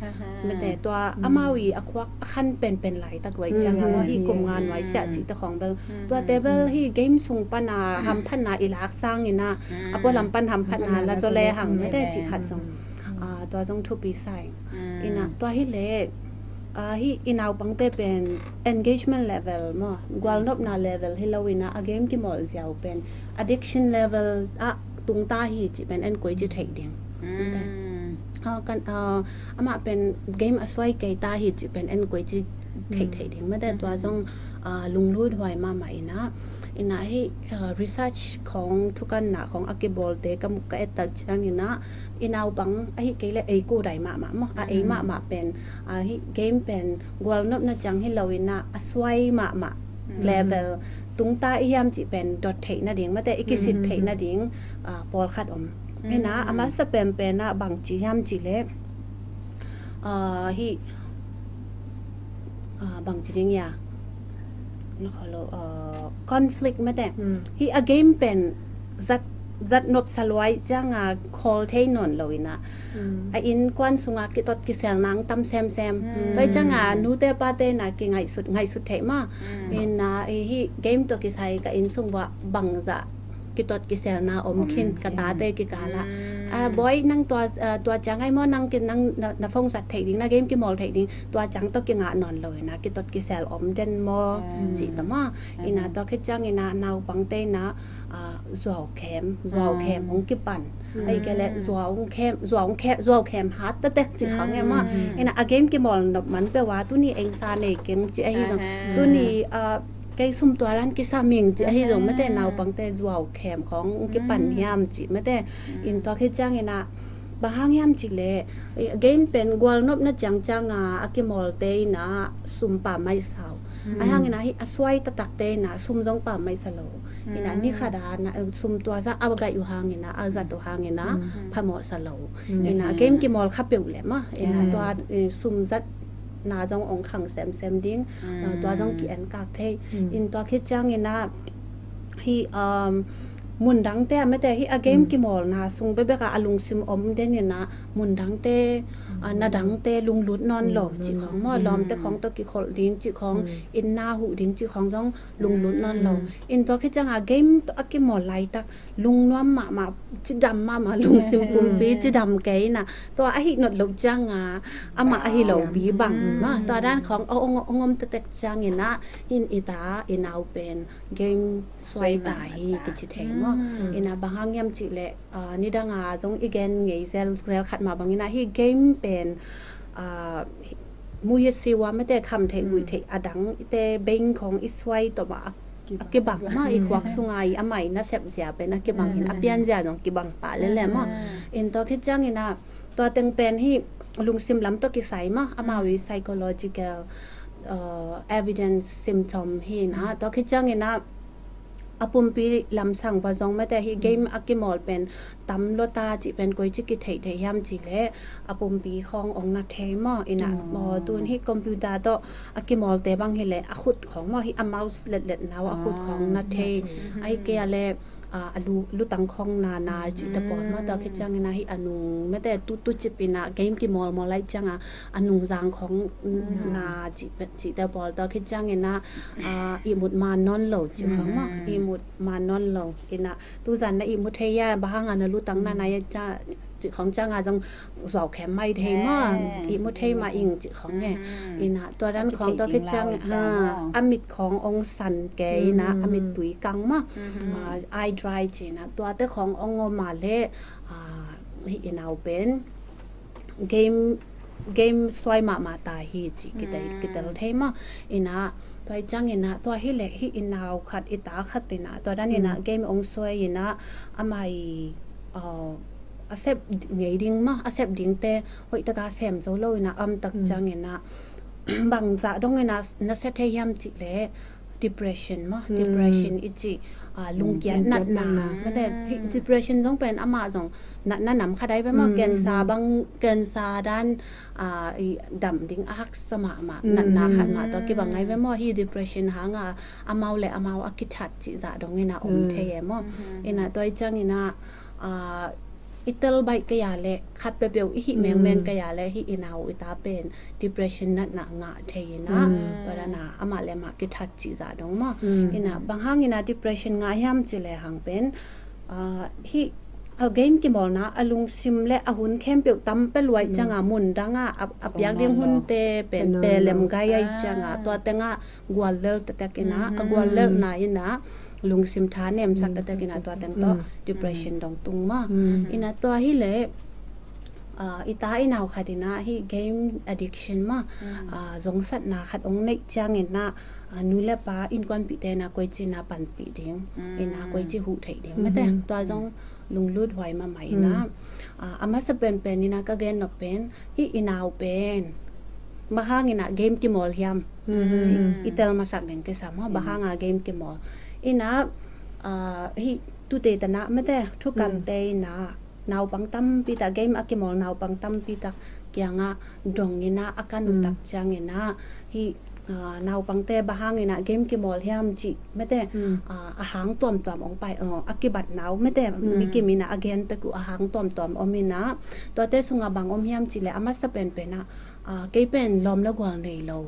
mate, tua amau i a khuak a khan penpen laitak vai ciang a maw, hi kum nga nuai siah cihte khawng bel, tuate bel hi game sung pana hamphatna i lak sang ina a pualam pan hamphatna la zaw le hang mate cih khat zong, ah, tua zong thupi sa ing. Ina tua hi le, ah, hi i naupangte pen engagement level maw, gualnopna level hi lo ina a game kimawl ziau pen addiction level ah tungta hi cih pen en koi ci theih ding. Ah, kan, ah, amah pen game a suai kei ta hi cih pen en koi ci theih theih ding mate, tua zong, ah, lunglut huai mahmah ina, ina hi, ah, research khawng, thukanna khawng a kibawlte ka muk ka et tak ciang ina, i naupang ahi kei le ei kudai mahmah maw, a ei mahmah pen, ah, hi game pen gualnopna ciang hi lo ina a suai mahmah level tungta i hiam cih pen dot theih nading mate, i kisit theih nading, ah, pawlkhat om. Ina a masa penpen ah bang ci hiam cih le, ah, hi, ah, bang ci ding ia, na khaw lo, ah, conflict mate. Hi a game pen zat, zat nopsa luai cianga khawl thei nawn lo ina, a innkuan sunga kitot kisel nang tam semsem. Tua i cianga nute pate na kingaihsut, ngaihsut theih ma. Ina i hi game tawh kisai ka inn sung buah bangzah kitot kiselna om khin ka tate kikala. Ah, bawi nang tua, ah, tua ciang ai maw nang ki, nang na, na phone zat theih ding, na game kimawl theih ding, tua ciang tawh kingah nawn lo ina kitot kisel om den maw, cih ta maw. Ina tua khit ciang ina naupangte ina, ah, zuau khem, zuau khem hong kipan. Ai kei le zuau khem, zuau khem, zuau khem hat tatek cih khang e maw. Ina a game kimawl nop man peuh a tuni engsa nei keng cih ahi zong. Tuni, ah, kei sum tua dan kisam ing cih ahi zong mate, naupangte zuau khem khawng kipan hiam cih mate. In tua khit ciang ina bang hang hiam cih le, game pen gualnopna ciangcianga a kimawlte ina sum pammaih sa uh. A hang ina hi a suai taktakte ina sum zong pammaih sa lo. Ina ni khat a na, sum tua zah a gaih uh hang ina, a zat uh hang ina phamawh sa lo. Ina game kimawl kha peuh le maw. Ina tua, eh, sum zat na zong ong khang semsem ding, ah, tua zong ki-en kak thei. In tua khit ciang ina hi, um, mun dangte a mate hi a game kimawlna sung bekbek a a lungsim om den ina mun dangte, ah, na dangte lunglut nawn lo cih khawng maw, lawmte khawng tawh kikholh ding cih khawng, inn na huh ding cih khawng zong lunglut nawn lo. In tua khit cianga game tawh a kimawl laitak lungnuam mahmah, cidam mahmah, lungsim pumpi cidam kei ina. Tua ahi not lo cianga amah ahi lo bi bang ma, tua dan khawng a ong, ong om tatek ciang ina in i ta i nau pen game suai ta hi kici thei maw. Ina bang hang hiam cih le, ah, nidanga zong i gen ngei zelzel khat mah bang ina hi game pen, ah, hi, muhisi wa mate kham theih guih theih a dangte beng khawng i suai tawh mah a kibang ma, i khuak sunga i amah i nasep zia pen a kibang hin a pian zia zong kibang pah lele maw. In tua khit ciang ina tua teng pen hi lungsim lam tawh kisai ma, amau i psychological, uh, evidence symptom hi ina tua khit ciang ina a pumpi lamsang va zong mate hi game a kimawl pen tam lua ta cih pen koi ci kitheih thei hiam cih le a pumpi khawng ong na thei maw. Ina maw tun hi computer tawh a kimawlte bang hi le a khut khawng maw hi a mouse letlet nau a khut khawng na thei. Ai kei a le a, a lu, lutang khawng na na cihte pawl maw, tua khit ciangin ah hih a nung mete tu, tu cip in ah game kimawlmawl lai ciangah a nungzang khawng na cih, cihte pawl tua khit ciangin ah, a, ihmut man nawn lo cih khawng maw, ihmut man nawn lo in ah tuzan na ihmu thei a, bang hang a na lutang na na a, cih khawng ciangah zong zuau khem mai thei maw, ihmu thei mah ing cih khawng e. In ah tua dan khawng tua khit ciang a mit khawng ong san kei in ah a mit tui kang maw, a, eye dry ci in ah tuate khawng ong om a leh, a, hih i nau pen game, game suai mahmah ta hi ci kitel, kitel thei maw. In ah tua i ciangin ah tua hi leh hih i nau khat, i ta khat in ah tua dan in ah game ong suai in ah amah i, a, a sep ngei ding maw, a sep dingte hoih taka sem zo lo in ah om tak ciangin ah bangzah dong in ah na sia thei hiam cih leh depression maw, depression i cih, a, lungkiat natna. Mete hih depression zong pen amah zong natna nam khat ai ve maw, cancer bang, cancer dan, a, i dam ding a haksa mahmah natna khat mah tua kibang ai ve maw. Hih depression hang a amau le amau a kithat cih zah dong in ah om thei e maw. In ah tua i ciangin ah, a, i tel baih kei a leh, khat peuhpeuh i hih mengmeng kei a leh hih i nau i ta pen depression natna ngah thei in ah tua dan a amah le amah kithat cih zah dong maw. In ah bang hang in ah depression ngah hiam cih leh hang pen, a, hih a game kimawlna a lungsim le a hun khempeuh tam pia luai ciangah mun dangah a, a piak ding hunte pen pelem gai ai ciangah tua tengah guallel taktak in ah, a guallelhna in ah lungsim tha nemsak taktak in ah tua teng tawh depression dong tung maw. In ah tua hi leh, a, i ta i nau khat in ah hih game addiction maw, a, zongsatna khat ong neih ciangin ah, a, nu le pa innkuanpihte in ah koici in ah panpih ding, in ah koici huh theih ding mete tua zong lunglut huai mahmah in ah, a, a masa penpen in ah ka gen nop pen hih i nau pen bang hang in ah game kimawl hiam cih i tel masak ding kisam maw, bang hang a game kimawl. In ah, a, hih tute tan ah mete thukante in ah naupang tampi tak, game a kimawl naupang tampi tak kiangah dong in ah a kan uh tak ciangin ah hih, a, naupangte bang hang in ah game kimawl hiam cih mete, a, a hang tuamtuam ong pai, a, a kibat nau mete mi kim in ah a gen tek uh a hang tuamtuam om in ah tuate sungah bang om hiam cih leh a masa penpen ah, a, kei pen lawm le gual nei lo.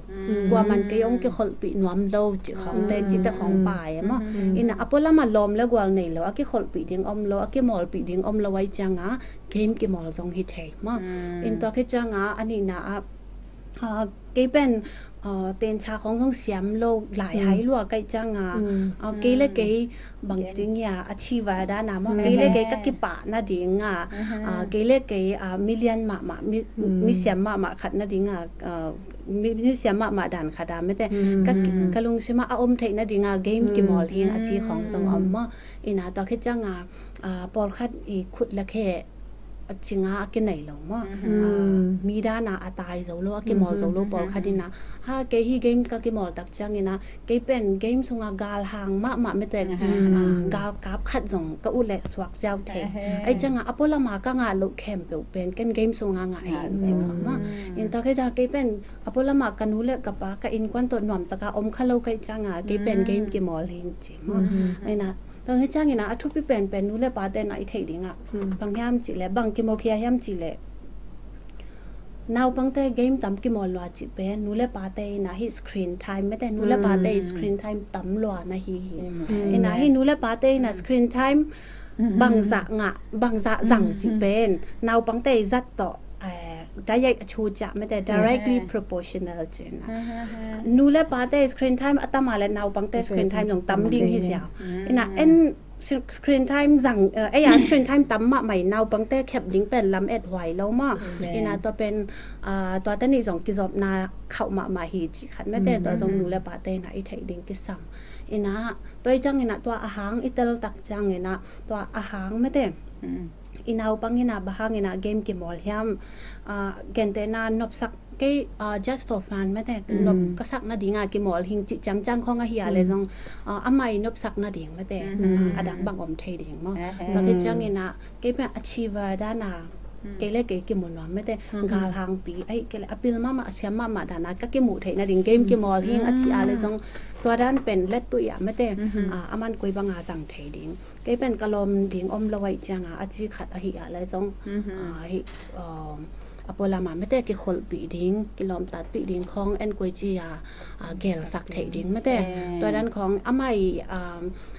Kuaman kei ong kikholhpih nuam lo cih khawngte, cihte khawng pai e maw. In ah a pualam ah lawm le gual nei lo, a kikholhpih ding om lo, a kimawlpih ding om lo ai ciangah game kimawl zong hi thei maw. In tua khit ciangah a nihna ah, a, kei pen, a, tencha khawng zong siam lo lai hai lua kai ciangah, a, kei le kei bang ci ding ia, a chi va dan a maw, kei le kei ka kipah nading a, a, kei le kei, a, milian mahmah, mi, mi siam mahmah khat nading a, a, mi, mi siam mahmah dan khat a mete ka, ka lungsim ah a om theih nading a game kimawl hing a ci khawng zong om maw. In ah tua khit ciangah, a, pawlkhat i khut le khe a cinga a kinei lo maw. A, mi dan a a tai zo lo, a kimawl zo lo pawlkhat in ah, ha, kei hih game ka kimawl tak ciangin ah kei pen game sungah galhang mahmah mete, a, galkap khat zong ka uh leh suak ziau thei. Ai ciangah a pualam ah ka ngah loh khempeuh pen ken game sungah ngah hi ci khawng maw. In tua khit ciangah kei pen a pualam ah ka nu le ka pa ka innkuan tawh nuam taka om kha lo kai ciangah kei pen game kimawl hing ci maw. In ah tua hi ciangin ah a thupi penpen nu le pate in ah i theih ding ah bang hiam cih leh, bang kimukhia hiam cih leh, naupangte game tam kimawl lua cih pen nu le pate in ah hih screen time mete, nu le pate screen time tam lua na hi hi. In ah hih nu le pate in ah screen time bangzah ngah, bangzah zang cih pen naupangte zat tawh, eh, direct a chu ciah mete, directly proportional ci in ah. Nu le pate screen time a tam a leh naupangte screen time zong tam ding hi ziau. In ah en screen time zang, eh, ei a screen time tam mahmah in naupangte khep ding pen lam et huai lo maw. In ah tua pen, a, tuate nih zong kizopna khauh mahmah hi cih khat mete, tua zong nu le pate in ah i theih ding kisam. In ah tua i ciangin ah tua a hang i tel tak ciangin ah tua a hang mete i naupang in ah bang hang in ah game kimawl hiam, a, gentehna nopsak kei, a, just for fun mete, nop ka sak nading a kimawl hing cih ciangciang khawng ahi a leh zong, a, amah i nopsak nading mete, a, a dang bang om thei ding maw. Tua khit ciangin ah kei pen a chi va dan a Kei le kei kimu nuam mate, galhangpi, ai, kei le a pil mahmah, a siam mahmah dana ka kimuh theih nading game kimawl hing a ci a le zong, tua dan pen lettuih ah mate, a, aman koi banga zang thei ding. Kei pen ka lawm ding om lo aih cianga a ci khat ahi a le zong, a, hi, a, a pualam ah mate kikholhpih ding, kilawmtatpih ding khawng en koi ci a, a, gelsak thei ding mate. Tua dan khawng amah i, a,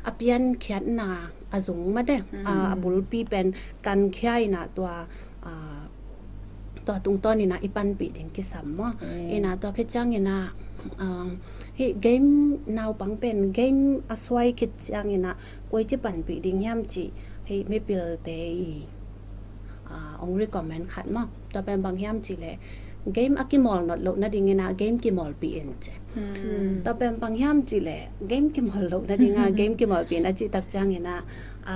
a piankhiatna a zung mate, a, a bulpi pen kankhia inah tua, a, tua tungtawn inah i panpih ding kisam maw. Inah tua khit ciang inah, a, hih game naupang pen game a suai khit ciang inah koi ci panpih ding hiam cih hih mipilte i, a, ong recommend khat maw. Tua pen bang hiam cih leh game a kimawl not loh nading inah game kimawlpih in ci. Tua pen bang hiam cih leh game kimawl loh nadinga game kimawlpih in a cih tak ciang inah, a,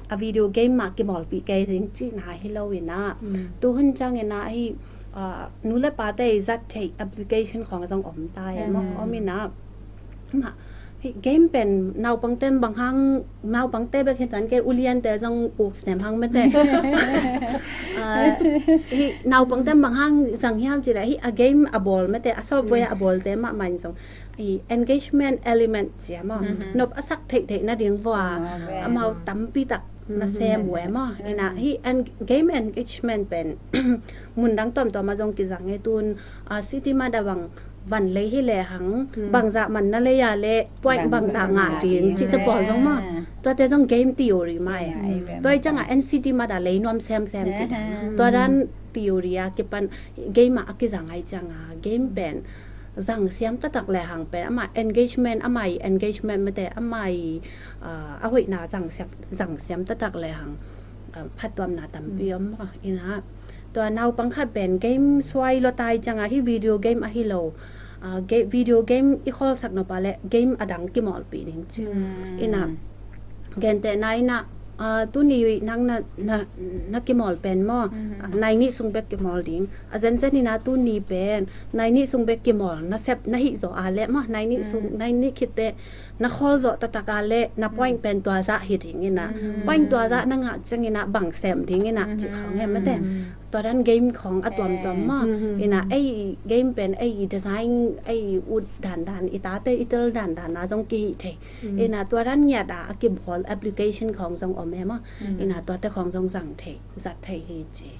a video game mah kimawlpih kei ding cihna hi lo inah. Tu hun ciang inah hih, a, nu le pate i zat theih application khawng zong om ta e maw. Om inah mah, hih game pen naupangte bang hang, naupangte bek hi tan kei, uliante zong uk sem hang mate. A, hih naupangte bang hang zang hiam cih leh hih a game a bawl mate, a software a bawlte mahmah in zong hih engagement element cia maw, nop a sak theihtheih nading vua amau tampi tak na sem uh e maw. Inah hih en-, game engagement pen mundang tuamtuam a zong kizang e. Tun, a, city mah dah bang van lei hi lehang, bangzah man na lei a le point bangzah ngah ding cihte pawl zong maw. Tuate zong game theory mah e. Tua i cianga N C T mah dah lei nuam semsem ci. Tua dan theory a kipan game ah a kizang ai cianga game pen zang siam taktak lehang pen amah engagement, amah i engagement mate, amah i, a, a hoihna zang siam, zang siam taktak lehang, a, phattuamna tampi om maw. Inah tua naupang khat pen game suai lua ta i cianga hih video game ahi lo, a, ge-, video game i khawlsak nop a le game a dang kimawlpih ding ci. Inah gentehna inah, a, tuni nang na, na, na kimawl pen maw, a, nai nih sung bek kimawl ding. A zenzen inah tuni pen nai nih sung bek kimawl na sep na hih zawh a le maw, nai nih sung, nai nih khitte na khawl zawh taktak a le na point pen tua zah hi ding inah. Point tua zah na ngah ciang inah bang sem ding inah cih khawng he mate. Tua dan game khawng a tuamtuam maw. Inah ei game pen ei design, ei ut dandan, i tate i tel dandan a zong kihi thei. Inah tua dan ngiat a a kibawl application khawng zong om e maw. Inah tuate khawng zong zang thei, zat thei hi ci.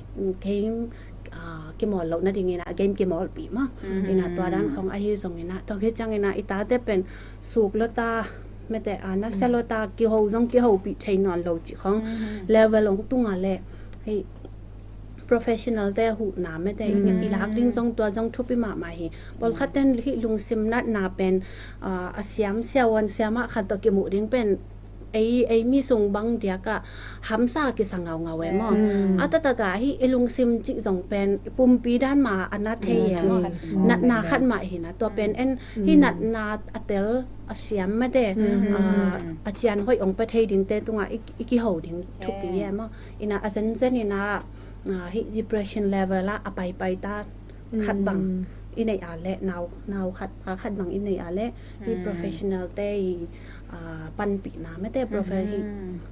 Game, a, kimawl loh nading inah game kimawlpih maw. Inah tua dan khawng ahi zong inah tua khit ciang inah i tate pen suk lua ta mate, a, nasia lua ta, kiho zong kihopih thei nawn lo cih khawng level ong tunga le hih professional te huhna mate i lak ding zong tua zong thupi mahmah hi. Pawlkhat ten hih lungsim natna pen, a, a siam siavuan siamah khat tawh kimuh ding pen ei, ei mi sung bang diakah hamsa kisa ngaungau e maw. A taktakah hih i lungsim cih zong pen pumpi dan mah a na thei e maw. Natna khat mah hi na tua pen en hih natna a tel a siam mate, a, a cian hoih ong pia thei dingte tungah i, i kiho ding thupi e maw. Inah a zenzen inah, a, hih depression level ah a paipai ta khat bang i neih a le, nau, nau khat, pa khat bang i neih a le, hih professional te i, a, panpihna mate, profe-, hih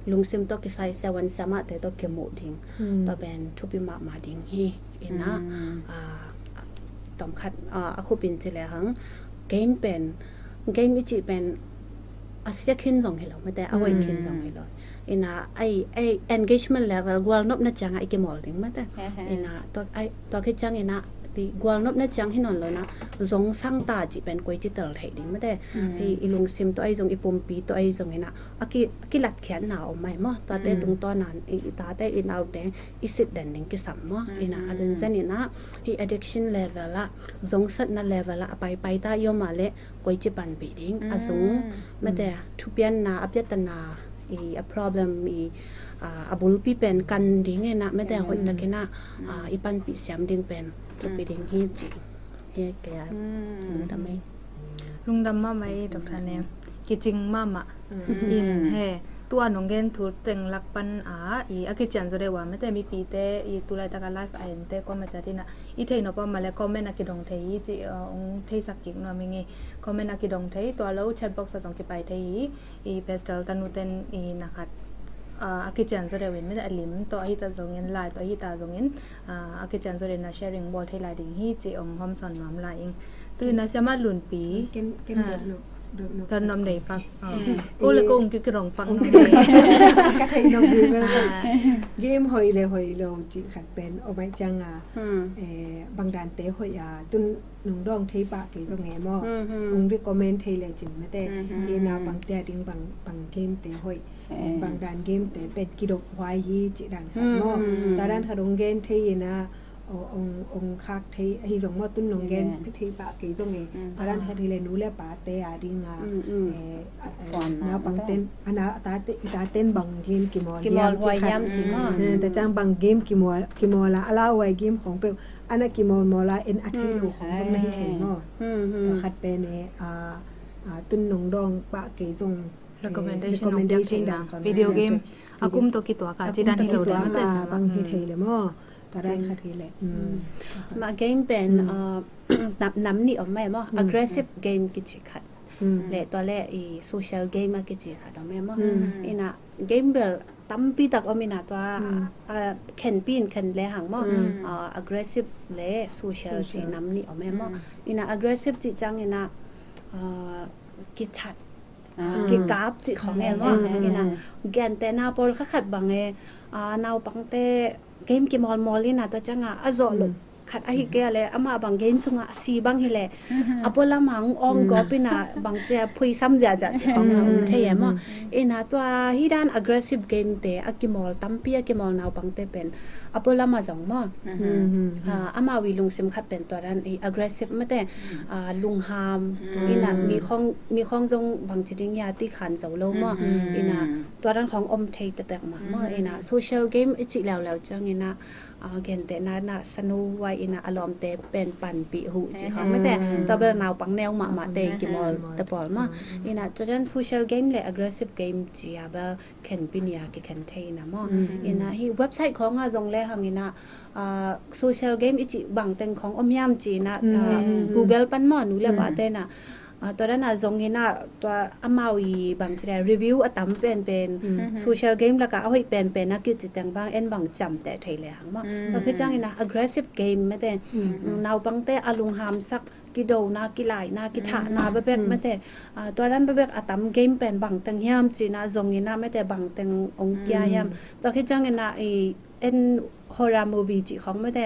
lungsim tawh kisai siavuan siamahte tawh kimuh ding. Tua pen thupi mahmah ding hi. Inah, a, tawm khat, a, a khupin ci lehang game pen, game i cih pen a sia khin zong hi lo mate, a hoih khin zong hi lo. Inah ei, ei engagement level gualnopna ciangah i kimawl ding mate. Inah tua, ei, tua khit ciang inah ti gualnopna ciang hi nawn lo inah zong sang ta cih pen koi ci tel thei ding mate. Hih i lungsim tawh ei zong, i pumpi tawh ei zong inah a ki, a kilatkhiatna om mai maw. Tuate tungtawn a i, i tate i naute i sit den ding kisam maw. Inah a zenzen inah hih addiction level ah, zongsatna level ah a paipai ta i om a le koi ci panpih ding, a zung mate, thupianna, a piatana, i, a problem i, a, a bulpi pen kan ding inah mate, a hoih tak inah, a, i panpih siam ding pen thupi ding hi ci. Hi kei a lungdam ei. Lungdam mahmah ei, Doctor Nem. Kicing mahmah. In he, tua nong gen thu teng lak pan a, i, a kician zaw deuh a mate, mipite i tulaitaka live a ente kuama ciat inah i theih nop a om a le comment a kidong thei hi ci, a, ong theisak kik nuam ing ei. Comment a kidong thei, tua lo chat box a zong kipai thei hi. I Pastor Tanu ten i na khat Ah, a kician zaw deuh in, mite a lim tawh ahi ta zongin, lai tawh ahi ta zongin, ah, a kician zaw deuh in a sharing bawl thei lai ding hi ci ong hawm sawn nuam lai ing. Tu in a Siama Lunpi. Ken, ken dot no, dot no. Dot no nei pak. Ah. Ko le ko ong ki, ki rong pak. Ka thei no bi bel. Ah. Game hoih le hoih lo ci khat pen om ai ciang a. Eh, bang dan te hoih a, tun nong dawng thei pah kei zong e maw. Ong recommend thei le cin mate. Hi naupang te a ding bang, bang game te hoih. Bang dan game te pen kidop huai hi ci dan khat maw. Ta dan khat ong gen thei in a, ong, ong khak thei, ahi zong maw tun nong gen thei pah kei zong e. Ta dan khat hi le nu le pa te a ding a, eh, naupang ten, a na, ta te, i ta ten bang game kimawl hiam ci khat. Eh, ta ciang bang game kimawl, kimawl a, a lauhuai game khong peuh, a na kimawl mawl a, en a thei lo khong zong na hi thei maw. Ta khat pen e, a, a, tun nong dawng pah kei zong, recommendation dan khat video game a kum tawh kituak a ci dan hi lo le mate sa bang hi thei le maw. Ta dan khat hi le. Ma game pen, uh, nam, nam nih om mai maw. Aggressive game kici khat. Le tua le i social game a kici khat om mai maw. Ina game bel tampi tak om ina tua, uh, khenpi in khen le hang maw. Uh, aggressive le social ci nam nih om mai maw. Ina aggressive ci ciang ina, uh, kichat, kikap ci khong e maw. Ina gentehna pawl khat khat bang e, ah, naupang te game kimawl mawl ina tua ciang a, a zawh lo khat ahi kei a le, amah bang game sung a si bang hi le, a pualam a ong gawp ina bang ci a phuisam ziahziah ci khong a om thei e maw. Ina tua hi dan aggressive game te a kimawl, tampi a kimawl naupang te pen a pualam a zong maw. Ah, amau i lungsim khat pen tua dan i aggressive mate, ah, lungham, ina mi khong, mi khong zong bang ci ding ia ti khan zo lo maw. Ina tua dan khong om thei tektek mah maw. Ina social game i ci leuleu ciang ina, ah, gentehna na sanu wai ina a lawmte pen panpih huh ci khong mate. Tua bel naupang neu mahmah te kimawl te pawl maw. Ina tua dan social game le aggressive game ci a bel khenpi nia kikhen thei ina maw. Ina hi website khong a zong le hang ina, ah, social game i ci bang teng khong om hiam ci ina, ah, Google pan maw nu le pa te na. Ah, tua dan a zong ina tua amau i bang ci le review a tam penpen, social game laka a hoih penpen a kici teng bang en bang ciamteh thei le hang maw. Tua khit ciang ina aggressive game mate, naupang te a lunghamsak, kidona, kilaina, kithahna bebek mate. Ah, tua dan bebek a tam game pen bang teng hiam ci ina zong ina mate bang teng ong kia hiam. Tua khit ciang ina i en horror movie ci khong mate.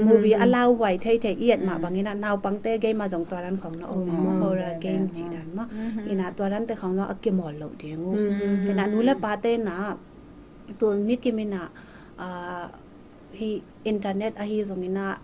Movie a lauhuai thei thei i et mah bang ina naupang te game a zong tua dan khong na om. Horror game ci dan maw. Ina tua dan te khong na a kimawl lo ding uh. Ina nu le pa te na tun mi kim ina, ah, hi internet ahi zong ina,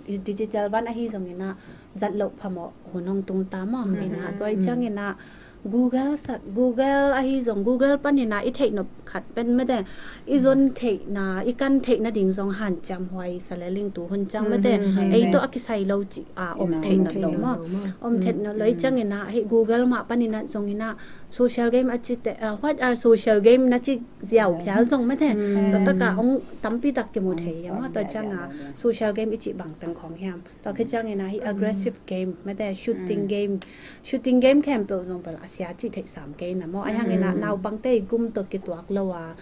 digital van ahi zong ina, zat loh phamawh hun hong tung ta maw. Ina tua i ciang ina Google sak, Google ahi zong, Google pan ina i theih nop khat pen mate, i zon theihna, i kan theihna ding zong hanciam huai sa le ling tu hun ciang mate, ei tawh a kisai lo ci a om theih nop lo maw. Om theih nop lo i ciang ina hi Google mah pan ina zong ina social game a ci te, ah, what are social game na ci ziau phial zong mate. Tua taka ong tampi tak kimu thei hiam maw. Tua ciang a social game i ci bang teng khong hiam. Tua khit ciang ina hi aggressive game mate, shooting game. Shooting game khempeuh zong bel a sia ci theih sam kei na maw. Ai hang ina naupang te i gum tawh kituak lo a,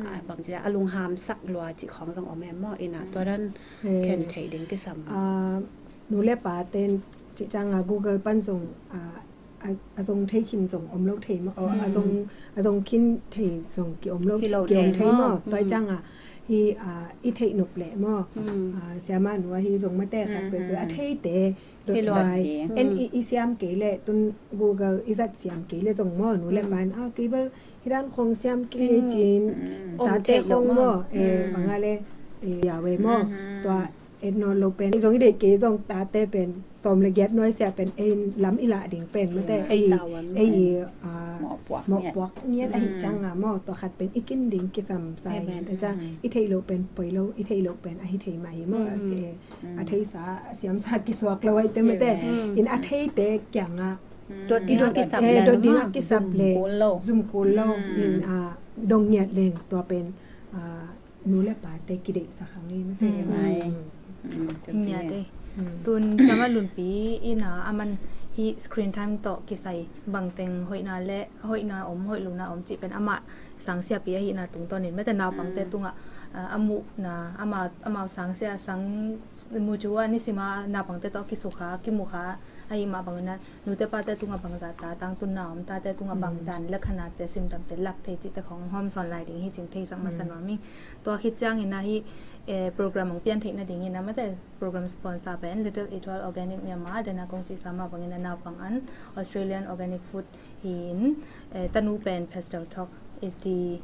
ah, bang ci a lunghamsak lua ci khong zong om em maw. Ina tua dan khen thei ding kisam. Ah, nu le pa ten ci ciang a Google pan zong, ah, a, a zong thei khin zong om lo thei maw, a zong, a zong khin thei zong ki om lo, ki om thei maw. Tua i ciang a hi, ah, i theih nop leh maw. Ah, siama nu a hi zong mate khat peuhpeuh a theite dot bai en i, i siam kei leh tun Google i zat siam kei leh zong maw nu le pan, ah, kei bel hi dan khong siam kei hi cin, zate khong maw, eh, bang a le, eh, ya we maw. Tua et nawn lo pen, i zong i deih kei zong tate pen sawm le giat nuai sia pen ei lam i lah ding pen mate, ei, ei, ah, mawhpuak ngiat ahi ciang a maw, tua khat pen i kin ding kisam sa hi. Tua ciang i theih loh pen poi lo, i theih loh pen ahi thei mah hi maw. A theisa a siamsa kisuak lo ahi te mate, in a theite kiang a dot ding a kisap le, zum kul lo, in a dong ngiat leng tua pen, ah, nu le pate kideihsak hang hi mate. Ngiate. Tun siama Lunpi ina a man hih screen time tawh kisai bangteng hoihna le hoihna om, hoih lohna om cih pen amah sangsiapi ahihna tungtawnin mate naupangte tungah, ah, a muhna, amau, amau sangsia, sang mucu a nisima naupangte tawh kisukha, kimukha ahih mah bangin ah nute pate tungah bangzah ta tangtunna om, tate tungah bangdan le khanate simdamte lak thei cihte khong hawmsawn lai ding hi cih theisak masa nuam ing. Tua khit ciangin ah hih, eh, program hong pian theih nadingin ah mate program sponsor pen Little Atoll Organic Myanmar, dena kong cihsa mah bangin ah naupang an Australian organic food hi-in, eh, tanu pen Pastel Talk, S D,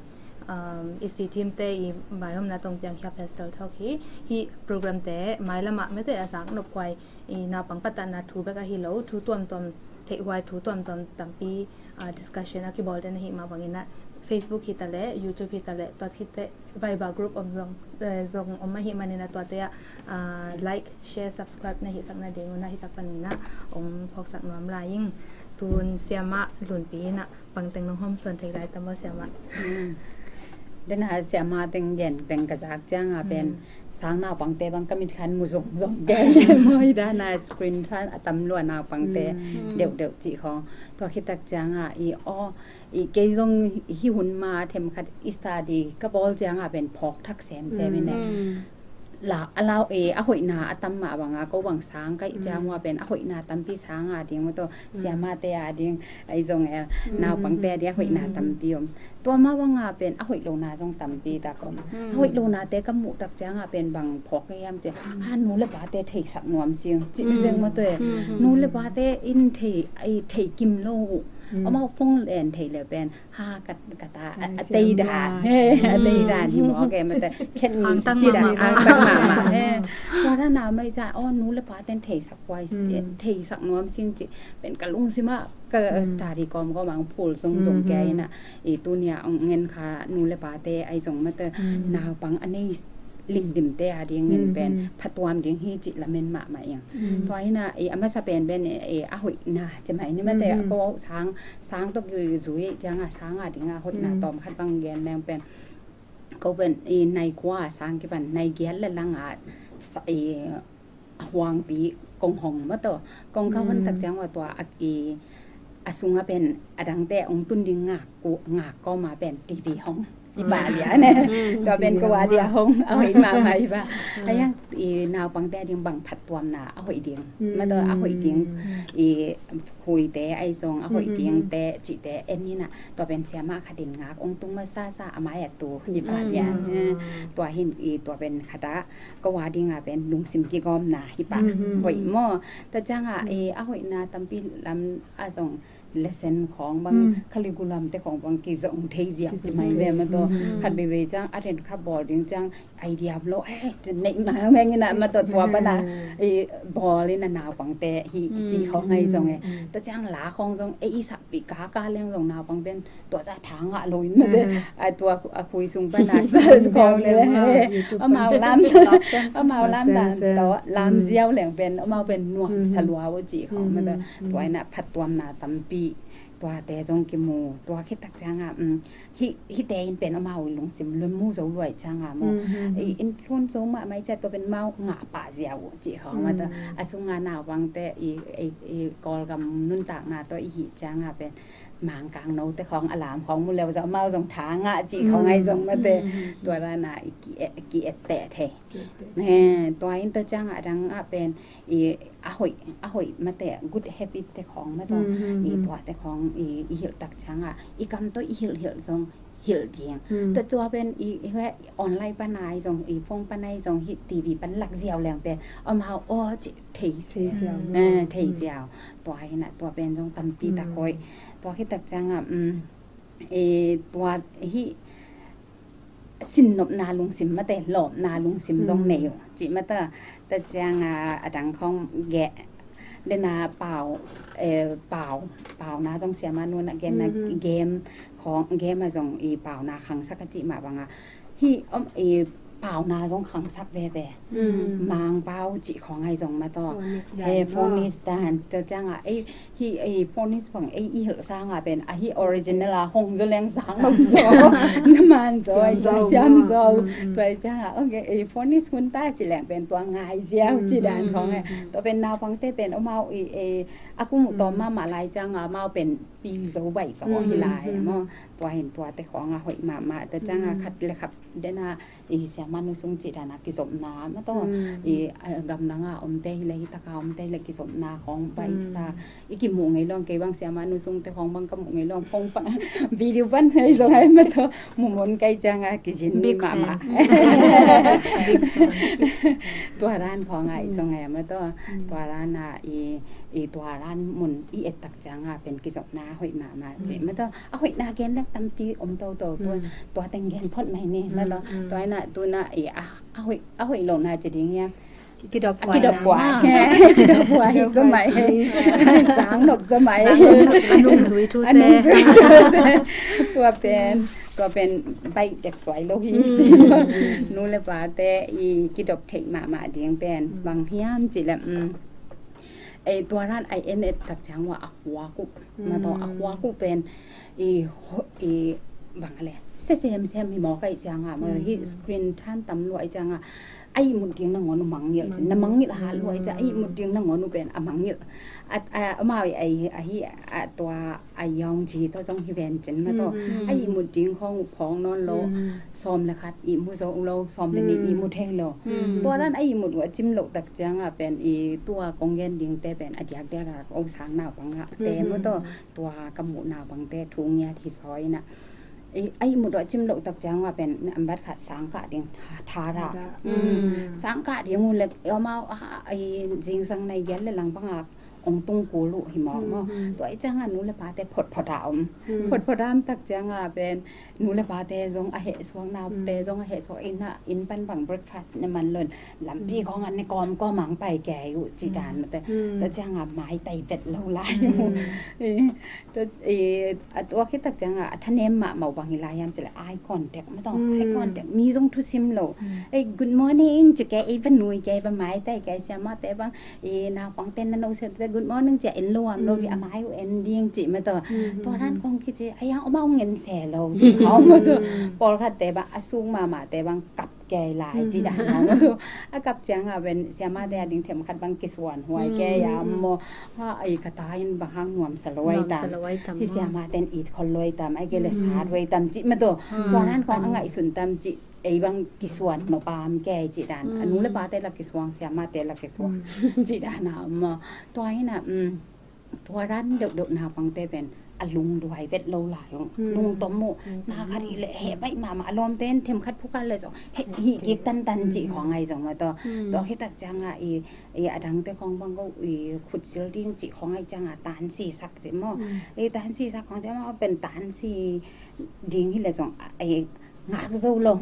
um, S D team te i vaihawmna tawh piangkhia Pastel Talk hi. Hih program te mailamah mate a zak nophuai, i naupang patahna thu bek ahi lo, thu tuamtuam, theihhuai thu tuamtuam tampi, ah, discussion a kibawl den ahih mah bangin ah Facebook hi ta leh, YouTube hi ta leh, tua khit teh Viber group om zong, eh, zong om ahih manin ah tuate ah, ah, like, share, subscribe na hihsak nading un ah hih tak panin ah hong phawksak nuam lai ing. Tun siamah Lunpi in ah bangteng nong hawmsawn thei lai tam aw siamah? Dena siamah teng gen teng ka zak ciangah pen sang naupangte bang ka mit khan mu zongzong ke. Maw, hi dana screen time a tam lua naupangte deuhdeuh cih khong. Tua khit tak ciangah i aw, i kei zong hih hun ma themkhat i study ka bawl ciangah pen phawk thak semsem in e. La, a lau e, a hoihna a tam mah banga ko bang sang ka hih ciang ua pen a hoihna tampi sang a ding maw, tua siamate a ding ahi zong e, naupangte a ding a hoihna tampi om. Tua mah banga pen a hoih lohna zong tampi tak om. A hoih lohnate ka muh tak ciangah pen bang phawk ka hiam ci, ha, nu le pate theisak nuam sing cih mi veng maw, tua e. Nu le pate in thei, ai, thei kim lo uh. Amau phone len thei le pen ha, ka, ka ta, a, a tei dan, he, a tei dan hi maw, ke mate khen ci dan, angtang mahmah, he. Tua dan a mai ca, aw, nu le pate in theisak huai, theisak nuam sing cih pen ka lungsimah ka study kawmkawm ang phul zongzong ke in ah, i tunia ong ngen kha nu le pate ahi zong mate naupang a nei lingdimte a dingin pen phatuam ding hi cih lamen mahmah ing. Tua hi in ah, i a masa penpen, i a hoihna ci mai ni mate, ko sang, sang tawh kizui ciangah sang a dingah hoihna tawm khat bang gen leng pen, ko pen i nai kua sang kipan nai giat le langah sa, i a huangpi kong hong maw, tua kong ka hon tak ciang ua tua a, i a sungah pen a dangte ong tun ding ngak, ngak kawma pen T V hong hi pah lian e. Tua pen ko a dia hong a hoih mahmah hi pah. A yang i naupangte a ding bang phattuamna a hoih ding maw, tua a hoih ding, i khuite ahi zong a hoih dingte cihte en hi in ah, tua pen siamah khat in ngak ong tung masasa a mai a tu hi pah lian. Tua hin i tua pen khat ah ko a dingah pen lungsim kigawmna hi pah. Hoih maw? Tua ciangah i a hoihna tampi lam a zong lesson khawng bang, curriculum te khawng bang kizong thei ziau ci mai ve maw, tua khat veivei ciang a ren kha bawl ding ciang idea lo, eh, neih mang meng in ah maw, tua tua pana i bawl in ah naupangte hi ci khawng ahi zong e. Tua ciang la khawng zong ei i sakpih kaka leng zong naupangte in tua ca tha ngah lo in mate, a tua a khui sung pana sa khawng le, amau lam, amau lam dan tawh lam ziau leng pen amau pen nuam sa lua uh ci khawng mate. Tua in ah phattuamna tampi tuate zong kimu. Tua khit tak ciangah, um, hih, hihte in pen amau lungsim lungmu zo luai ciangah maw, i influence zo mahmah i ciah tua pen amau ngah pah ziau uh ci khawng mate. A sunga naupangte i, i, i Kawlgam nuntakna tawh i hih ciangah pen Mangkang note khawng a lam khawng mu leu zong amau zong tha ngah ci khawng ahi zong mate. Tua dana i ki-, ki-etteh thei. Tua in tua ciangah a dangah pen i a hoih, a hoih mate good habit te khawng mate. I tuate khawng i, i hilh tak ciangah i kam tawh i hilh hilh zong hilh ding. Tua tua pen i, i online pana i zong, i phone pana i zong, hih T V pan lak ziau leng pen amau aw ci thei, thei ziau. Tua hi in ah tua pen zong tampi tak hoih. Tua khit tak ciangah, um, i tua hih sinnopna lungsim mate, lawpna lungsim zong nei uh cih mate. Tua ciangah a dang khawng ge, dena pau, eh, pau, pauna zong siamah nunah genna game khawng, game ah zong i pauna khangsak a cih mah bangah hih om i pauna zong khangsak veve. Mangpau cih khawng ahi zong mataw. Phonics dan. He phonics dan. Tua ciangah ei, hih ei phonics bang ei i hilh sangah pen a hih original a hong zaw leng sang nop zaw. Na man zaw, siam zaw. Tua ciangah ok, ei phonics hun ta ci leng pen tua ngai ziau ci dan khawng e. Tua pen naupangte pen amau i ei a kum uh tawm mahmah lai ciangah amau pen pil zo baih zaw hi lai maw. Tua hin tuate khawngah hoih mahmah. Tua ciangah khat le khat dena i siamah nu sung cih dana kizopna mataw. I gamdanga omte hileh, hitaka omte hileh kizopna khawng baihsa. I kimuh ngei lawng, kei bang siamah nu sungte khawng bang ka muh ngei lawng phone pan, video pan hei zong ai mataw. Mumun kai cianga kizin mi mahmah. Tua dan khawngah i zong ai mataw. Tua dana i, i tua dan mun i ettak cianga pen kizopna hoih mahmah cih mataw. A hoihna gen lek tampi om toto. Tua, tua teng gen phot mai ni mataw. Tua ina tuna i a, a hoih, a hoih lohna ci ding hiam. Kidop huai. Kidop huai. Kidop huai. Sang nop zamai. A nungzui thute. A nungzui thute. Tua pen, tua pen baih dek suai lo hi. Nu le pate i kidop theih mahmah ding pen bang hiam cih leh ei tua dan ai en ettak ciang ua a khuak uh mataw, a khuak uh pen i, i bang a le se semsem hi mawk ahih cianga maw, hih screen time tam lua ahih cianga a ihmut ding nangawn uh mangngilh. Na mangngilh hat lua ahih cianga a ihmut ding nangawn uh pen a mangngilh. Amau i ahi a tua a yawng ci tawh zong hi ven cin mataw. A ihmut ding khawng uh phawng nawn lo. Sawm le khat ihmu zo uh lo, sawm le nih ihmu thei lo. Tua dan a ihmut uh a cim loh tak cianga pen i tua kong gen dingte pen a diakdiak a o sang naupangte mataw. Tua ka muh naupangte thu ngiat hi sawi ina. I, a ihmut uh a cim loh tak cianga pen ambat khat sang kah ding thara. Sang kah ding uh le amau a, i zingsang nai giat le lang banga ong tung kul uh hi mawk maw. Tua i cianga nu le pate photphot a om. Photphot a om tak cianga pen nu le pate zong a heh suak, naute zong a heh suak, inn pan bang breakfast ne man lon lampi khawngah ne kawmkawm ang pai kei uh cih dan mate. Tua cianga maitai vet lo lai uh. Tua, i, a tua khit tak cianga a thanem mahmah uh bang hi lai hiam cih leh eye contact mataw. Eye contact, mi zong thusim lo. Ei, good morning ci kei, ei va nui kei, va maitai kei, siamahte bang i naupangte na no siamte good morning ci a en lo am lo hi, a mai uh en ding cih mataw. Tua dan khawng kici a yang om a ong en se lo cih khawng mataw. Pawlkhatte bang a suk mahmahte bang kap kei lai cih dan khawng mataw. A kap cianga pen siamahte a ding themkhat bang kisuan huai kei a maw. Ha, ei ka ta in bang hang nuamsa lo ai tam. Hi siamahte in it khol lo ai tam, ai kei le sat lo ai tam cih mataw. Tua dan khawng a ngaihsun tam cih ei bang kisuan nopam kei cih dan. A nu le pate la kisuang, siamahte la kisuang cih dan a maw. Tua hi na, tua dan deuhdeuh naupangte pen a lungduai vet lo lai uh. Lungtom uh. Na khat i le heh baih mahmah, a lawmte in themkhat phukha le zong heh hih kik tantan cih khawng ai zong mataw. Tua khit tak cianga i, i a dangte khawng bang ko i khut sil ding cih khawng ai cianga tansi sak cih maw. I tansi sak khawng cih maw pen tansi ding hi le zong i ngak zo lo.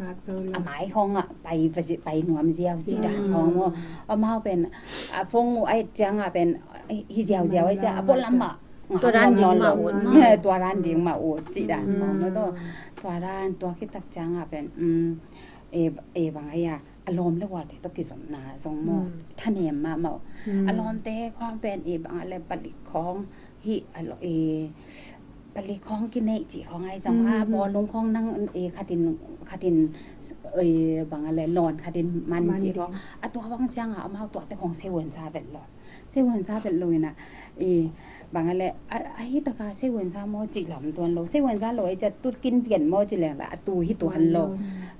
A mai khawngah pai, pai nuam ziau cih dan khawng maw. Amau pen a phone uh ai cianga pen hi ziauziau ai cianga a pawlam mah. Tua dan ding mah ut. Tua dan ding mah ut cih dan khawng maw tua. Tua dan tua khit tak cianga pen e, e bang ai a a lawm le gualte tawh kizopna zong maw. Thanem mahmah uh. A lawmte khawng pen e bang a le palik khawng hih a lo e palik khawng kineih cih khawng ai zong a bawlung khawng nang e khatin, khatin e bang a le lawn khatin man cih khawng. A tua bang cianga amau tuate khawng seiwuansa vet lo. Seiwuansa vet lo ina i bang a le a, a hitaka seiwuansa maw cih lam tuan lo. Seiwuansa lo ai cia tut kin pian maw cih leng la a tu hi tuan lo.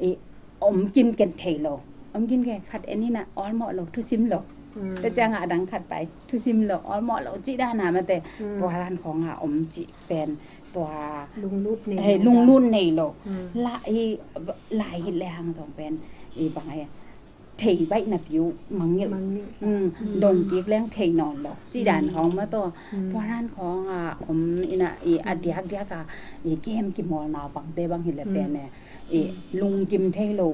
I om kin ken thei lo. Om kin ken khat en ina awlmawh lo, thusim lo. Tua cianga a dang khat pai thusim lo, awlmawh lo cih dana mate. Tua dan khawnga om cih pen tua lunglut nei lo. Lai hi, lai hi le hang zong pen i bang a thei baih napi uh mangngilh. Dong kik leng thei nawn lo cih dan khawng mataw. Tua dan khawnga om ina i a diakdiaka i kem kimawl naupangte bang hi le pen e i lungkim thei lo.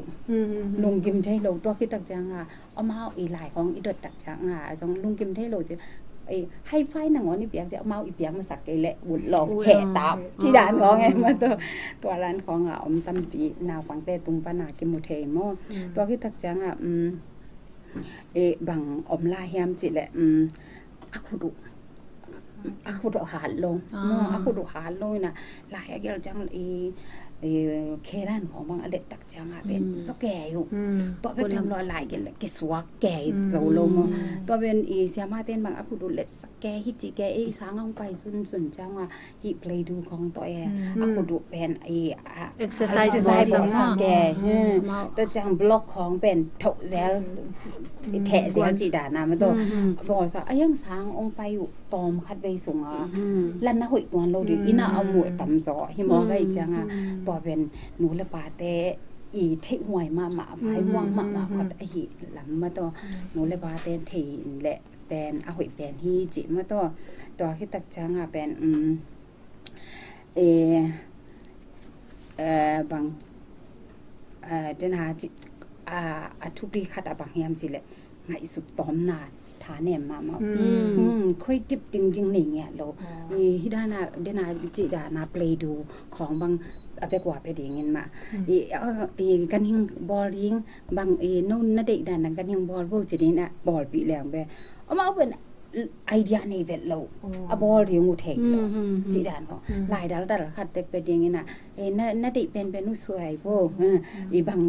Lungkim thei lo tua khit tak cianga amau i lai khawng i dot tak cianga a zong lungkim thei lo ci. Ei, high five nangawn i piak ciang amau i piak masak kei leh ut lawng heh tap. Ci dan khawng e maw, tua dan khawng a om tampi naupangte tung pana kimu thei maw. Tua khit tak ciang a, um, e, bang om lai hiam cih leh, um, a khut uh a khut uh hat lo. Maw, a khut uh hat lo ina lai a gel ciang i, i khe dan khawng bang a let tak ciang a pen so kei uh. Tua pen tam lo lai gel kisuak kei zo lo maw. Tua pen i siamate in bang a khut uh let sak kei hi ci kei, i sang hong pai sunsun ciang a hih play do khawng tawh e. A khut uh pen i, a, exercise bawlsak kei. Tua ciang block khawng pen thoh zel, theh zel ci dan a maw, tua bawlsak a, hiang sang hong pai uh tawm khat vei sung a lan a hoih tuan lo ding, inn ah a muh tam zaw hi maw, ka hih ciang a. Tua pen nu le pate i theih huai mahmah, vai huang mahmah khawng ahi lam maw, tua nu le pate thei in leh pen a hoih pen hi cih maw, tua, tua khit tak ciang a pen, um, e, e, bang, e, den a ci, a, a thupi khat a bang hiam cih leh ngaihsut tawmna thanem mahmah. Creative thinking nei ngiat lo. I, hi dan a, den a ci dan a play do khawng bang a vekua pia ding in mah. I, a, i, ganhing bawl ding bang, i, no na deih dan a ganhing bawl vo ci ding a bawlpih leng ve. Amau pen idea nei vet lo. A bawl ding uh thei lo. Ci dan khawng. Lai daldal khat tek pia ding in a, e, na, na deih penpen uh suai vo. I bang,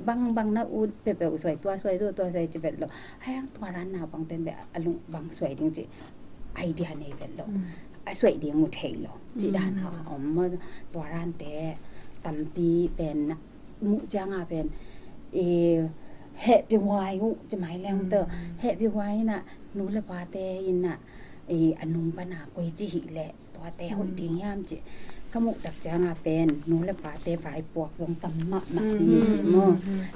bang, bang na ut peuhpeuh uh suai, tua suai, tua, tua suai ci vet lo. Haiang tua dan naupangte in beh a lung bang suai ding ci idea nei vet lo. A suai ding uh thei lo. Ci dan a om maw, tua dante tampi pen muh ciang a pen, e, hehpih huai uh ci mai leng tawh, hehpih huai in a nu le pate in a, e, a nung pana koi ci hi leh tuate hoih ding hiam ci. Ka muh tak ciang a pen nu le pate vaipuak zong tam mahmah hi ci maw.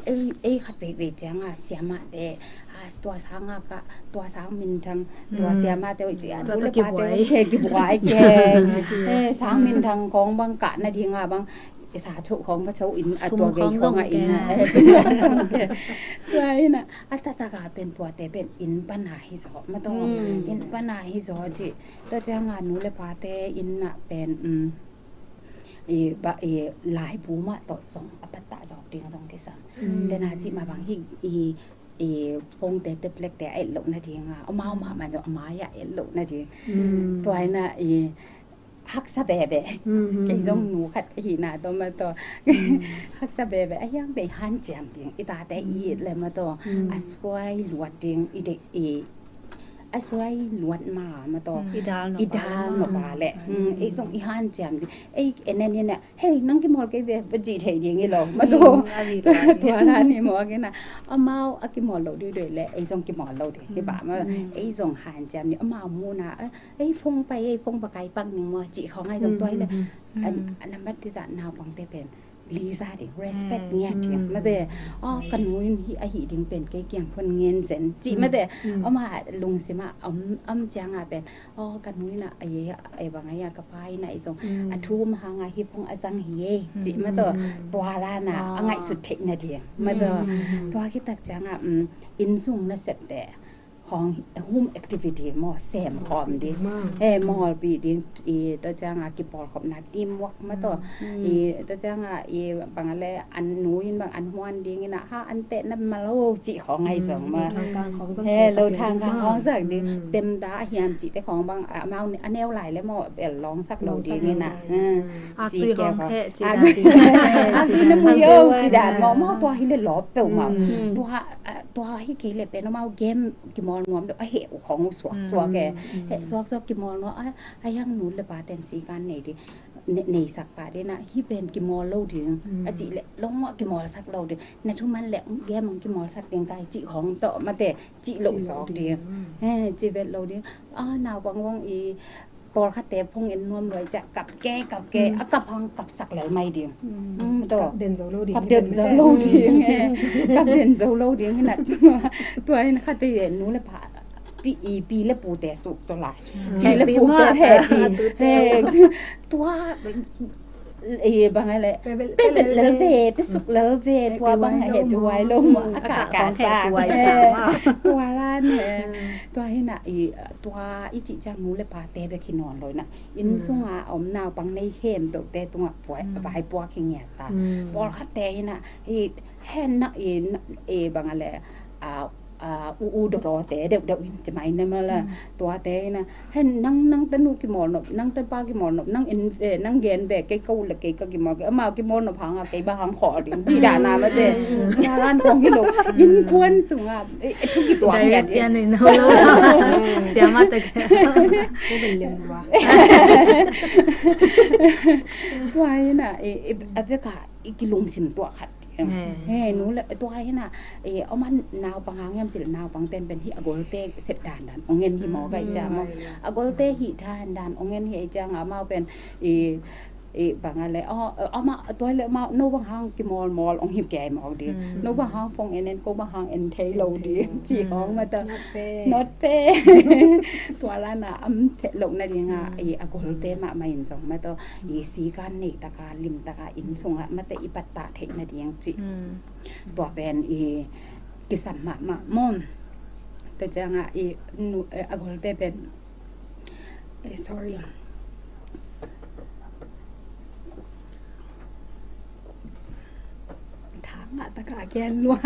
Ei, ei khat veivei ciang a siamahte, a, tua sang a ka, tua sang minthang, tua siamahte hoih ci a, nu le pate hoih kei, kibuai kei. E, sang minthang khawng bang kah nading a bang, e, sa choh khawng va choh in a, tua gei khawng a in a, e, sum khawng zong kei. Tua in a, a taktak a pen tuate pen inn pana hi zaw maw, tua inn pana hi zaw ci. Tua ciang a nu le pate inn ah pen, um, i, ba, i, laibu mah tawh zong a pattah zawk ding zong kisam. Den a cih mah bang hi, i, i, phone te, tablet te a et loh nading a, amau mahmah zong a mai ah et loh nading. Tua in a, i, haksa bebe. Kei zong nu khat ka hihna tawh maw, tua haksa bebe a hiang bei hanciam ding, i tate i it le maw, tua a suai luat ding, i deih, i a suai luat ma maw, tua i dal nop a le, i zong i hanciam ding. Ei, en en in a, hei, nang kimawl kei ve, va cih thei ding hi lo maw, tua. Tua dan hi maw, a gen a, amau a kimawl loh ding deih le ei zong kimawl lo ding hi pah maw. Ei zong hanciam ding, amau muhna, ei, phone pai, ei, phone va kai pak ning maw, cih khawng a zong tua hi le. A nambat dih tah naupangte pen lisa ding, respect ngiat ding maw, te, aw, ka nu in hih ahi ding pen kei kiang khun ngen zen cih maw, te, amah lungsim ah om, om ciang a pen, aw, ka nu in a, ei, ei, bang a, ka pa in a, ei zong a thu om hang a hih phone a zang hi e cih maw, tua, tua dan a a ngaihsut theih nading maw, tua. Tua khit tak ciang a, um, inn sung nasepte khawng, home activity maw, sem khawm ding. He, mawlpih ding, i, tua ciang a kipawlkhopna, teamwork maw, tua. I, tua ciang a, i, bang a le, an nu in bang an huan ding in a, ha, an teh na ma lo cih khawng a zong maw. He, lo thang khawng sak ding. Tem da a hiam cih te khawng bang, a, amau a neu lai le maw, bel lawng sak lo ding in a. Aktui hong heh ci dan. Aktui na mui o ci dan maw, maw, tua hi le lawp peuhmah. Tua, a, tua hi kei le pen amau game kimawl nuam deuh a heh uh khawng uh suaksuak e. Heh suaksuak kimawl nuam a, a hiang nu le pa ten sikan nei ding, ne-, neisak pah ding a, hih pen kimawl lo ding a cih le lawng a kimawlsak lo ding. Na thuman le game hong kimawlsak ding kai cih khawng tawh maw, te, cih loh zawk ding. He, cih vet lo ding. A, naupang vong i pawlkhatte phone en nuam lua ciah kap kei, kap kei, a kap hang kapsak lel mai ding. Tua. Kap den zo lo ding. Kap den zo lo ding, he. Kap den zo lo ding, he na. Tua in khat peuh nu le pa, pi, i, pi le pute suk zo lai. Pi le pute hehpih. He, tua, I bang a le, pe, pe, pe lel ve, pe suk lel ve, tua bang a he pi wai lo ma, a ka ka sa. Tua la ne, tua hi na i, tua i cih ciang nu le pate bek hi nawn lo na. Inn sunga om naupang nei khempeuhte tungah vai puak hi ngiat ta. Pawlkhatte hi na, i hen na, i, i bang a le, a, a, u u dawdawte deuhdeuh in ci mai na ma la, tuate in a, hen nang, nang tanu kimawl nop, nang tapa kimawl nop, nang en ve, nang gen ve, kei ka u le kei ka kimawl, kei amau kimawl nop hang a, kei bang hang khawl ding ci dan a ma te. Tua dan kong hi lo, innkuan sung a, e, e, thu kituak ngiat in. Direct pian in ho lo. Siama ta ke. Tua in a, e, e, a bek a i kilungsim tuah khat ding. He, nu le, tua hi na, e, om a naupang hang hiam cih le naupang ten pen hih a golte sep dandan ong en hi maw ka i ciang maw. A golte hih dandan ong en hi a i ciang a amau pen, e, e, bang a le, o, om a, tua le amau, no bang hang kimawlmawl ong hi kei maw ding. No bang hang phone en en, ko bang hang en thei lo ding. Ci hong ma ta. Not fair. Not fair. Tua la na, am theh lo na ding a, e, a golte mahmah in zong ma ta. I sikan nei taka, lim taka, inn sunga mate i pattah theih nading cih. Tua pen i kisam mahmah maw. Tua cianga i nu, eh, a golte pen, eh, sorry. Thangah taka kian lua.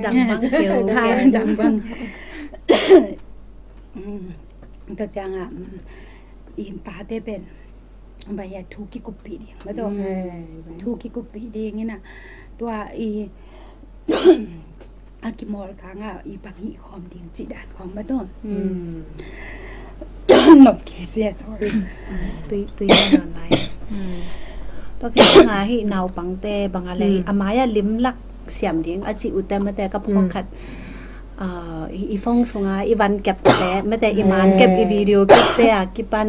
Dang bang keu. Thang dang bang. Tua cianga, mm, i tate pen baya thu kikuppih ding ma to. Thu kikuppih ding ina. Tua i a kimawl kanga i bang hih khawm ding cih dan khawm ma to. Nop kisia, sorry. Tui, tui ma nai. Tua kisia nga hih naupangte bang a le a mai a limlak siam ding a ci ute mate ka phawk khat. Ah, i, i phone sunga i van kepte mate, i man kep, i video kepte a kipan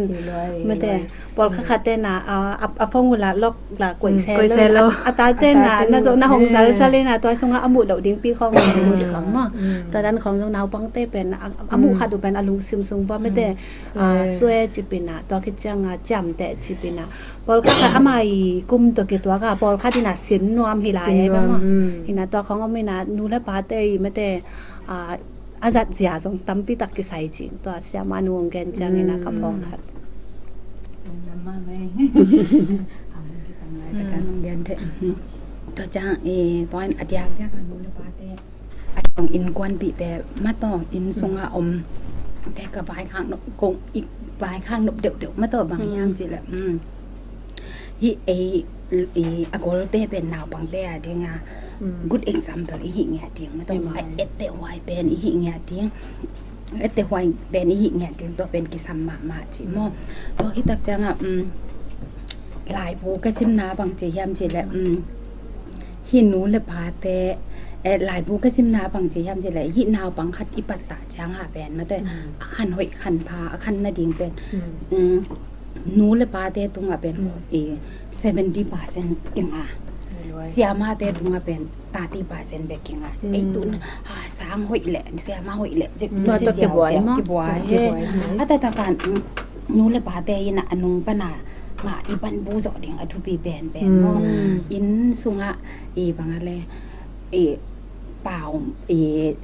mate. Pawl kha khatte na, ah, a, a phone ula lok la koih se lo. A tate na, na zo na hong zal zal ina tua sunga a muh loh ding pi khong ci kham ma. Tua dan khong zo naupangte pen a, a muh khat u pen a lungsim sung bua mate. Ah, sue cipina, tua kicianga ciamte cipina. Pawl khat a ama i kum tua kituaka, pawl khat ina sin nuam hi lai ai bang ma. Ina tua khong om ina nu le pate i mate, ah, a zat zia zong tampi tak kisai cing. Tua siama nu ong gen ciang ina ka phawk khat. Tua ciang, eh, tua in a diak diak a nu le pate a tong innkuanpihte ma to, inn sunga om te ka vaikhak nop kong i vaikhak nop deuhdeuh ma to bang hiam cih le, mm. Hih ei, i a golte pen naupangte a dinga good example i hih ngiat ding ma to. A etteh huai pen i hih ngiat ding. Etteh huai pen i hih ngiat ding tua pen kisam mahmah cih maw. Tua kitak cianga, mm, laibu ka simna bang ci hiam cih le, mm, hih nu le pate, eh, laibu ka simna bang ci hiam cih le, hih naupang khat i pattah cianga pen mate, a khan hoih khan pha, a khan nading pen, mm, nu le pate tunga pen, eh, seventy percent kinga. Siamate tunga pen thirty percent bek kinga. Ei tun, ha, sang hoih le, siama hoih le, cik, kibuai ma. Kibuai. A tatakan, mm, nu le pate ina a nung pana nga i pan bu zawh ding a thupi pen pen maw. Inn sunga i bang a le, i pau, i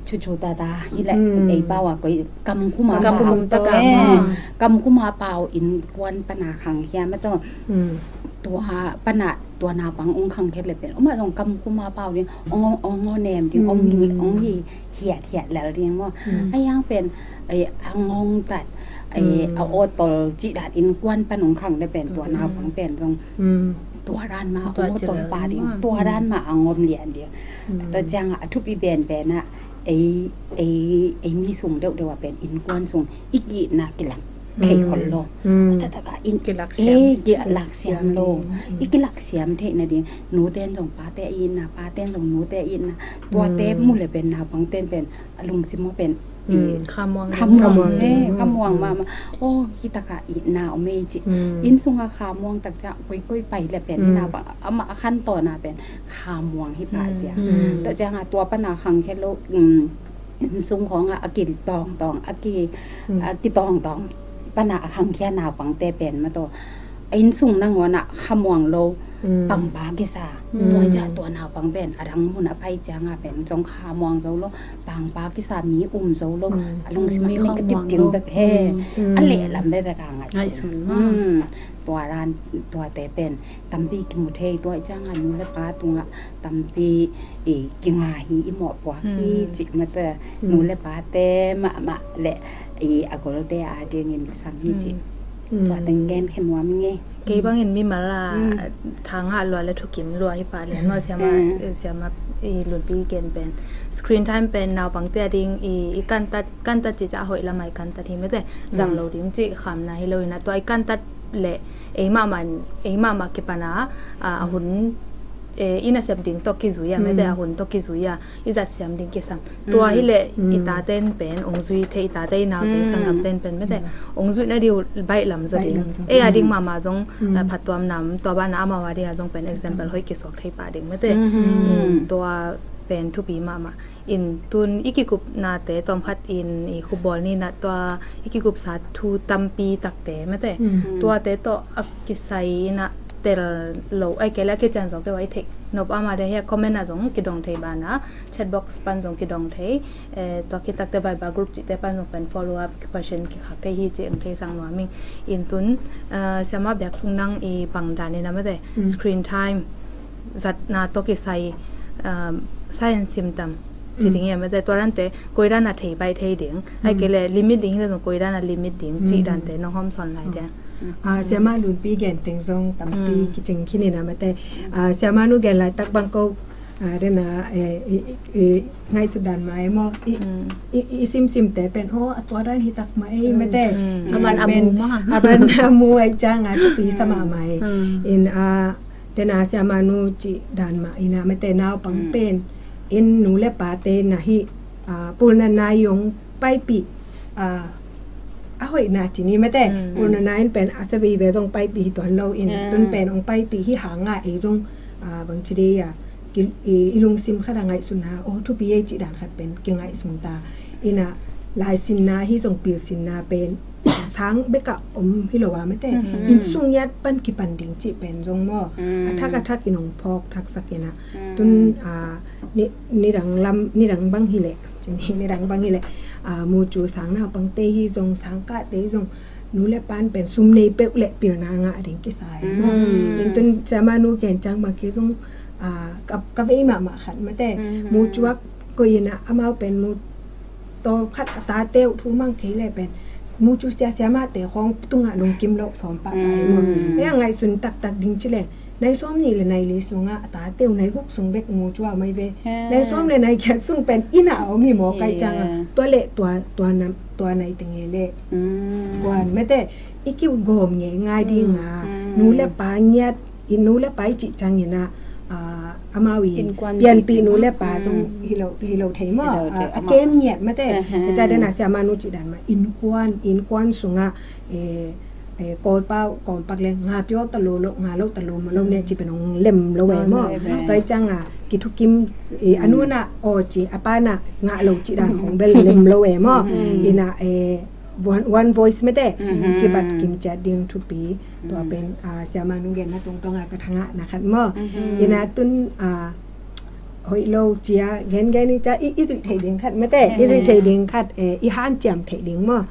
cucu tata hi le, ei pau a koi kam khuma pau. Kam khuma pau innkuan pana khang hiam a to. Tua pana tua naupang ong khang khet le pen om a zong kam khuma pau ding, ong, ong, ong nem ding, ong hi, ong hi hiat hiat lel ding maw. A yang pen, eh, a ngong tat, eh, a awtol cih dan innkuan pan ong khang le pen tua naupang pen zong tua dan ma ong awtol pa ding, tua dan ma a ngom lian ding. Tua cianga a thupi pen pen a ei, ei, ei mi sung deuhdeuh a pen innkuan sung i kihna kilak thei khol lo. Taktak a in kilak siam, eh, kilak siam lo. I kilak siam theih nading nuten zong pate itna, paten zong nute itna. Tuate mu le pen naupangten pen a lungsim aw pen i khamuang, khamuang, eh, khamuang mahmah. Oh, hi taka itna om ei ci. Inn sunga khamuang tak ciang koikoi pai le pen i naupang amah a khan tawna pen khamuang hi pah sia. Tua cianga tua pana khang khe lo, mm, inn sung khawngah a kitawngtawng, a ki, a kitawngtawng pana a khangkhia naupangte pen ma tawh A inn sung nangawn ah khamuang lo, pangpa kisa. Tua ciang tua naupang pen a dang mun a pai ciang a pen zong khamuang zo lo, pangpa kisa, mi um zo lo. A lungsim ah kidip ding bek he. A lehlam bekbek a ngaihsun. Tua dan, tuate pen tampi kimu thei. Tua ciang a nu le pa tungah tampi i kinga hi, i mawhpuak hi cih mate, nu le pate mahmah le i a golte a dingin kisam hi cih. Tua teng gen khen nuam i nge. Kei bangin mimal a thangah lua le thukim lua hi pah lian maw, siama, siama i Lunpi gen pen. Screen time pen naupangte a ding i, i kantat, kantat cih ca hoih lamah i kantat hi mate, zang lo ding cih khamna hi lo in a, tua i kantat le ei mahmah, ei mahmah kipan a, a hun, e, i nasep ding tawh kizui a mate, a hun tawh kizui a i zat siam ding kisam. Tua hileh i taten pen ong zui thei, i tate i naute sanggamten pen mate ong zuih na diu baih lam zaw ding. Ei a ding mahmah zong, a, phattuam nam, tua banah amau a ding a zong pen example hoih kisuak thei pah ding mate. Tua pen thupi mahmah. In tun i kikupnate tawmkhat in i khupbawl ni in a, tua i kikupsa thu tampi takte mate, tuate tawh a kisai in a tel lo, ai kei le a kician zo kei ua i theih nop a, amau ding hi a comment ah zong kidong thei banah chat box pan zong kidong thei, e, tua khit takte Viber group cihte pan zong pen follow up question kikhak thei hi cih ong theisak nuam ing. In tun, e, siama biak sung nang i bang dan in a mate screen time zatna tawh kisai, um, sign and symptom ci ding i a mate, tua dante koi dan a thei baih thei ding, ai kei le limit ding hi le zong koi dan a limit ding cih dante nong hawm sawn lai dia. A, siama Lunpi gen teng zong tampi kicing khin in a mate. A, siama nu gen laitak bang ko, a, dena, e, i, i, i ngaihsut dan mah ei maw, i, i, i simsimte pen, aw, a tua dan hi tak mah ei mate. Ci a ban a mu mah, a ban a mu ai ciang a thupi sa mahmah ei. In, a, dena siama nu cih dan mah in a mate, naupang pen in nu le pate na hih, a, pulna nai ong paipih, a, a hoihna ci ni mate. Pulna nai in pen a sa veve zong paipih hi tuan lo in tun pen ong paipih hi hang a ei zong, a, bang ci dei a, ki, i, i lungsim khat a ngaihsunna, aw, thupi ei cih dan khat pen kingaihsun ta. In a laisinna hi zong pilsinna pen sang bekah om hi lo a mate. Inn sung ngiat pan kipan ding cih pen zong maw, a thak a thak in ong phawk thaksak in a. Tun, a, ni, nidang lam, nidang bang hi leh, ci ni, nidang bang hi leh, a, mucu sang naupangte hi zong, sang kahte hi zong, nu le pan pen sum nei peuh le pilna ngah ding kisa hi maw. In tun siama nu gen ciang bang kei zong, a, ka, ka vei mahmah khat mate. Mucu a koih in a amau pen mu tawm khat a tate uh thu mang kei le pen mucu sia siamate khawng tungah lungkim loh sawm pah pah hi maw. Ei a ngaihsun taktak ding ci le nai sawm nih le nai li sungah a tate uh nai guk sung bek mucu a mai ve. Nai sawm le nai giat sung pen inn ah a om hi maw kai ciang a. Tua le tua, tua nam, tua nai teng e le kuan mate i kigawm ngei ngai ding a, nu le pa ngiat, i nu le pa i cih ciangin a, a, amau i pianpih nu le pa zong hi lo, hi lo thei maw. A kem ngiat mate. Ka ca den a siama nu cih dan mah innkuan, innkuan sungah, e, e, kawlpau, kawlpak le nga pio ta lo lo, nga lo ta lo ma lo ne ci pen ong lem lo e maw. Tua i ciang a kithukim, e, a nu na aw ci, a pa na ngah lo cih dan khong bel lem lo e maw. Ina, e, one, one voice mate, kibat kim ciat ding thupi. Tua pen, a, siama nu genna tungtawng a ka thangah na khat maw. Ina tun, a, hoih lo cia gen gen i cia i, i zuih theih ding khat mate, i zuih theih ding khat, e, i hanciam theih ding maw.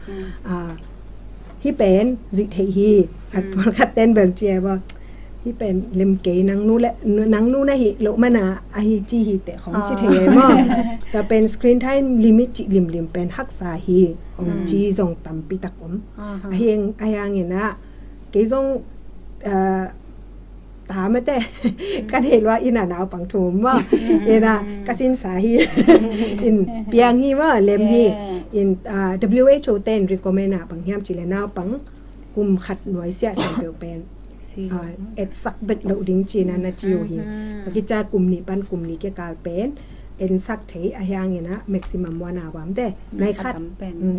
A, hih pen zuih theih hi, khat pawl khat ten bel cia maw. Hih pen lem kei nang nu le, nang nu na hih loh mana a hi ci hi teh khawng ci thei e maw. Tua pen screen time limit cih limlim pen haksa hi, hong ci zong tampi tak om. A hiang, a hiang ina, kei zong, a, ta mate, ka nei lua ina naupang thum maw. Ina ka sinsa hi, in piang hi maw, lem hi. In, a, W H O ten recommend a bang hiam ci le naupang kum khat nuai siah khempeuh pen, a, etsak bet loh ding cina na ci uh hi. A kica kum nih pan kum nih kikal pen ensak thei a hiang ina maximum one hour mate. Nai khat,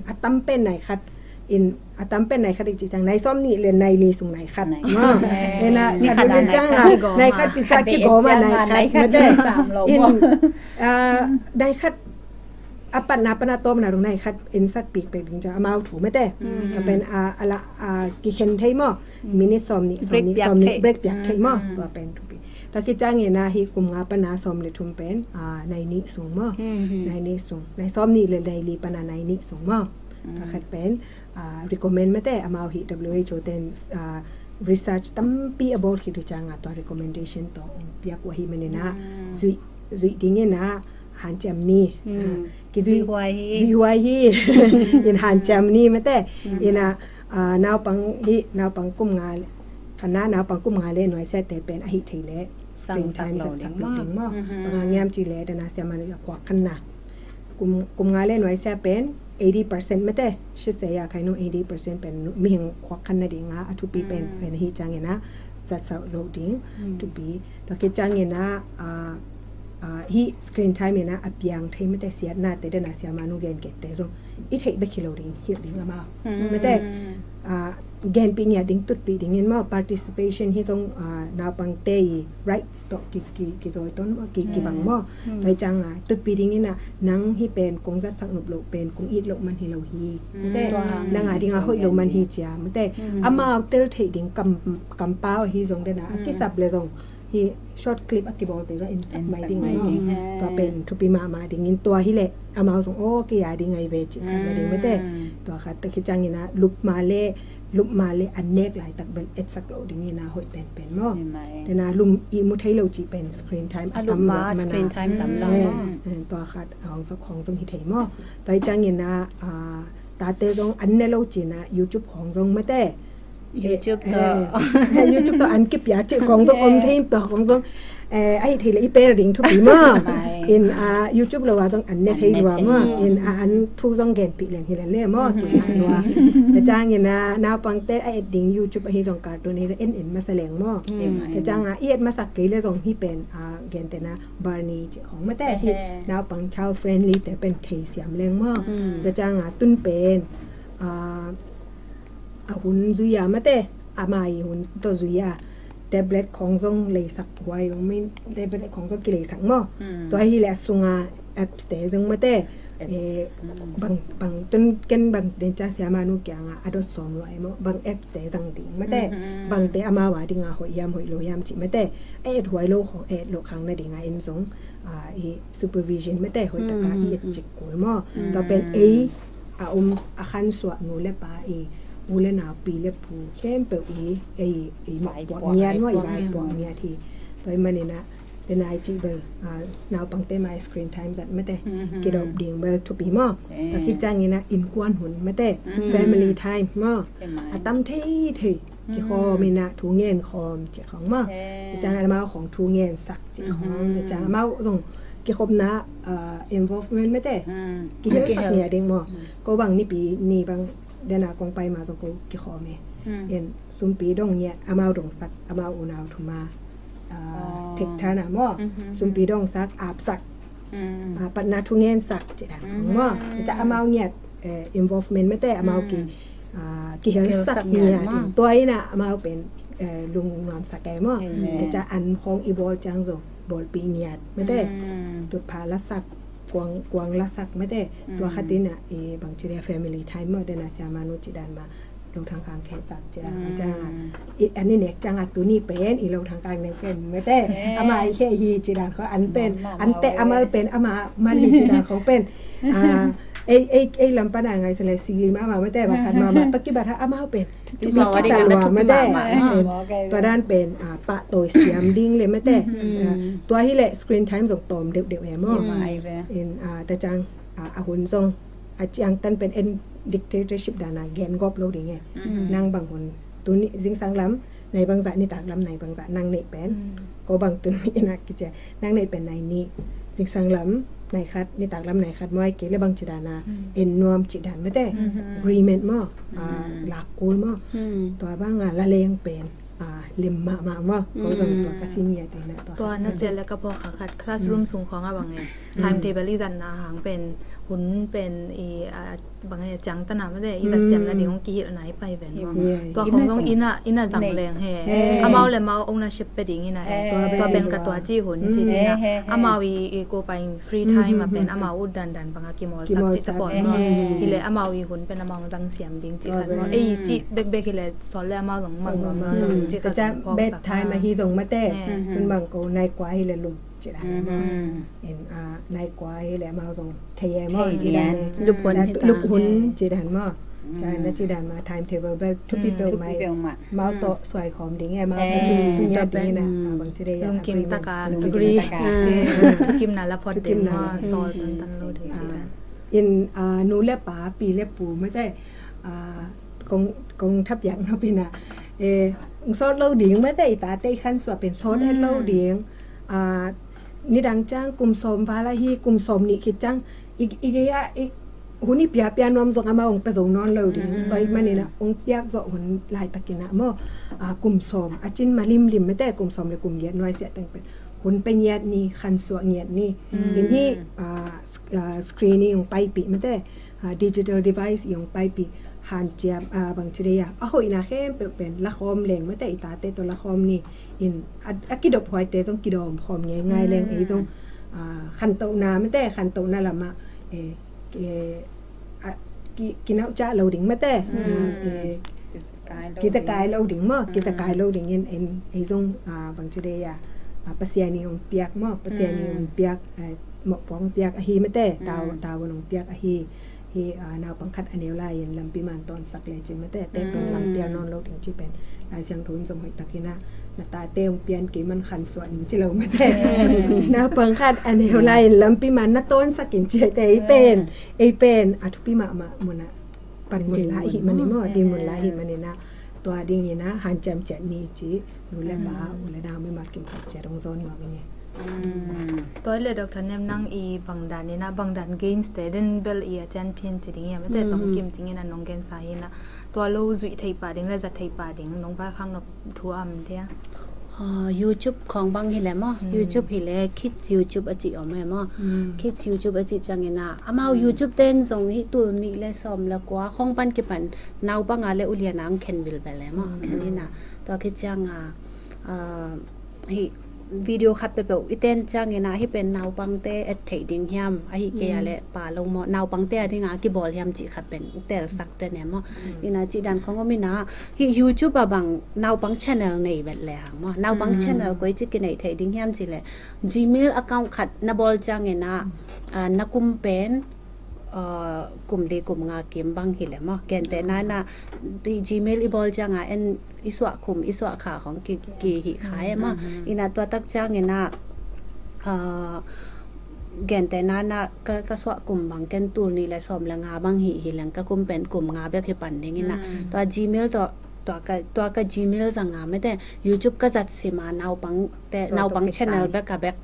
a tam pen nai khat. In a tam pen nai khat i ci ciang nai sawm nih le nai li sung nai khat. Ina khat pen ciang a nai khat ci ciang kigawm a nai khat mate. In, a, nai khat a patna pana tawpna dong nai khat ensak pikpek ding ciang amau thu mate. Tua pen a, a la, a kikhen thei maw. Minute sawm nih, sawm nih, sawm nih, break piak thei maw. Tua pen thupi. Tua khit ciangin a hih kum nga pana sawm le thum pen a, nai nih sung maw. Nai nih sung. Nai sawm nih le nai li pana nai nih sung maw. Tua khat pen a, recommend mate amau hih W H O ten a, research tampi a bawl khit uh cianga tua recommendation tawh piak uh ahih manin a zuih, zuih dingin a hanciam ni. Kizuih huai hi. Zuih huai hi. In hanciam ni mate. In a, a, naupang hi, naupang kum nga, khatna naupang kum nga le nuaisiate pen ahih thei le screen time zatsak lo ding maw. Bang hang hiam cih le dana siamanu a khuak khanna. Kum, kum nga le nuaisia pen eighty percent mate. Shisei a khainu eighty percent pen mihing khuak khanna ding a, a thupi pen pen ahih ciangin a zatsak lo ding thupi. Tua khit ciangin a, a, a, hih screen time in a, a piang thei mate siatnate dana siamanu gen kette zong i theih bek hi lo ding hilh ding amau. Mate a, genpih ngiat ding tutpih dingin maw participation hi zong a, naupangte i rights tawh ki, ki, kizawi ton maw ki, kibang maw. Tua hi cianga tutpih dingin a nang hih pen kong zatsak nop loh pen kong it loh man hi lo hi. Mate nang a dinga hoih lo man hi cia mate amau tel theih ding kam, kampau ahi zong dana a kisap le zong hi short clip a kibawlte zong ensak mai ding maw. Tua pen thupi mahmah dingin tua hileh amau zong aw kei a ding ahi ve cih khat na ding mate. Tua khat ta khit ciangin a lupma le, lupma le an nek laitak bel etsak lo dingin a hoih penpen maw. Dana lum i mu thei lo cih pen screen time a tam lupma mana screen time tam lo. Tua khat hong zong, hong zong hi thei maw. Tua hi ciangin a, a, tate zong an ne lo cina YouTube khong zong mate. YouTube tawh an kipia cih khong zong om thei, tua khong zong ahi thei le i pel ding thupi maw. In a, YouTube lo a zong an ne thei lua maw. In a, an thu zong genpih leng hi le le maw. Kina lua. Ka ciangin a naupangte a et ding YouTube ahi zong cartoon ahi zong en en masa leng maw. Ka cianga i et masak kei le zong hi pen a, gentena Barney cih khong mate hi. Naupang child friendly te pen thei siam leng maw. Ka cianga tun pen a, a hun zui a mate, ama i hun tawh zui a tablet khong zong leisak huai ong min, tablet khong zong kileisak maw. Tua hi le a sunga apps te zong mate. Bang, bang tun ken bang den ca siamanu kianga a dot sawm luai maw, bang apps te zang ding mate. Bang te amau a dinga hoih hiam hoih lo hiam cih mate. A et huai lo khong a et loh khang na dinga in zong a, i supervision mate hoih taka i et cik kul maw. Tua pen ei a om a khansuah nu le pa i u le nau pi le pu khempeuh i, ei, i mawh puak ngiat maw, i vai puak ngiat hi. Tua i manina le nai cih bel a, naupangte mai screen time zat mate kidop ding bel thupi maw. Tua khit ciangina innkuan hun mate family time maw. A tam thei thei kikhawm ina thu ngen khawm cih khong maw. Tua ciang amau khong thu ngen sak cih khong. Tua ciang amau zong kikhopna involvement mate kihel sak nia ding maw. Ko bang nipi ni bang dena kong pai ma zong ko kikhawm e. In sumpi dong ngiat amau dong sak amau unau thuma thek thana maw. Sumpi dong sak ap sak patna thu ngen sak cih dan khong maw. Tua ciang amau ngiat involvement mate amau ki kihel sak ngiat ding. Tua ina amau pen lungnuam sak e maw. Tua ciang an khong i bawl ciang zong bawlpih ngiat mate. Tutpha la sak, kuang, kuang la sak mate. Tua khat ina bangci le family time maw dena siamanu cih dan ma. Lo thangkang khe sak cih dan khong ciang a i an i nek ciang a tuni pen i lo thangkang nek pen mate. Ama i khe hi cih dan khong an pen an te amal pen ama man hi cih dan khong pen. Ei, ei, ei lam pana ngai sele sili mama mate, ba khat mama toki ba tha amau pen. Tumi kisa lua mate. Tua dan pen pahtawi siam ding le mate. Tua hi le screen time zong tawm deuhdeuh e maw. In ta ciang a hun zong a ciangtan pen en dictatorship dana gen gawp lo ding e. Nang bang hun tuni zingsang lam nai bangzah nitak lam nai bangzah nang neih pen ko bang tuni ina kicia nang neih pen nai nih zingsang lam nai khat nitak lam nai khat muai kei le bangci dana en nuam cih dan mate. Agreement maw, lak kul maw. Tua banga la leng pen lem mahmah maw. Ko zong tua ka sin ngiat ina tua. Tua na cial le ka phawk kha khat classroom sung khong a bang e timetable i zanna hang pen hun pen i, a, bang e, ciang tana mate, i zat siam nading hong kihilh nai pai ven maw. Tua khong zong ina, ina zang leng he. Amau le mau ownership pe ding ina e. Tua pen ka tua ci hun ci ci na. Amau i, i ko pa in free time a pen amau ut dandan bang a kimawlsak ci ta pon maw. Hi le amau i hun pen amau zang siam ding ci khat maw. Ei ci bekbek hi le sol le amau zong mang nuam nuam ci khat zong phawksak. Bedtime ahi zong mate. Tun bang ko nai kua hi le lum ci dan maw. In, a, nai kua hi le amau zong thei e maw ci dan e. Lup hun ci dan maw. Ci dan na ci dan ma timetable bel thupi peuhmah. Mau tawh suai khawm ding e, mau tawh thupi ngiat ding e na. Bang ci dei a lungkim taka agree. Thukim na la phot ding maw, sawl tantan lo ding ci dan. In, a, nu le pa, pi le pu mate, a, kong, kong thapiak nop ina, e, sawt lo ding mate, i tate i khansuah pen sawt het lo ding. A, nidang ciang kum sawm val ahi, kum sawm nih khit ciang i, i gei a, i, hun i piapia nuam zong amau hong pia zo nawn lo ding. Tua ahih manin a hong piak zawh hun laitakin a maw, a, kum sawm a cin ma limlim mate, kum sawm le kum giat nuaisiah teng pen hun pia ngiat ni, khansuah ngiat ni. In hi, a, screen i hong paipih mate, a, digital device i hong paipih hanciam, a, bang ci dei a, a hoihna khempeuh pen lakhawm leng mate, i tate tawh lakhawm ni. In a, a kidop huaite zong kidawm khawm ngeingai leng ei zong, a, khantohna mate, khantohna lamah, e, e, a, ki, kinauhcah lo ding mate. A, e, kizakai lo ding maw, kizakai lo ding in, in ei zong, a, bang ci dei a, a, Pasian i hong piak maw, Pasian i hong piak, a, mawhpuak hong piak ahi mate, tau, tau hong piak ahi. Hi, a, naupang khat a neu lai-in lampi man tawnsak lecin mate, tek dong lam pial nawn lo ding ci pen Lai Siangtho in zong hoih takin a, na tate hong pian kei man khansuah ning ci lo mate. Naupang khat a neu lai-in lampi man na tawnsak in ci te ei pen, ei pen a thupi mahmah mun a pan mun lai hi manin maw, din mun lai hi manin a, tua dingin a hanciam ciat ni ci, nu le pa, u le nau mimal kim khat ciat hong zawn nuam ing e. Tua hi le Doctor Nem nang i bangdan ina, bangdan games te den bel i a cian phin ci ding i a mate tong kim cingin a nong gensa hi na. Tua lo zuih thei pa ding le zat thei pa ding nong vai khang nop thu am thia. YouTube khong bang hi le maw, YouTube hi le kids YouTube a ci om e maw. Kids YouTube a ci ciangin a amau YouTube ten zong hi tul nih le sawm le kua khong pan kipan naupang a le ulian ang khen bilbel e maw. Khen ina tua ki ciang a, a, hi video khat peuhpeuh i ten ciangin a hi pen naupangte et theih ding hiam, ahi kei a le pa lo maw, naupangte a ding a kibawl hiam cih khat pen telsak te ne maw. Ina cih dan khong om ina hi YouTube a bang naupang channel nei vet le hang maw, naupang channel koi ci kineih theih ding hiam cih le Gmail account khat na bawl ciangin a, a, na kum pen, a, kum li kum nga kim bang hi le maw. Gentehna ina Gmail i bawl ciang a en i suah khum, i suah kha khong ki, ki hih kha e maw. Ina tua tak ciangin a, a, gentehna ina ka, ka suah kum bang ken tul nih le sawm le nga bang hih hi leng ka kum pen kum nga bek hi pan ding ina. Tua Gmail tua, tua ka, tua ka Gmail zang a mete YouTube ka zat sim a naupang te, naupang channel bek a bek.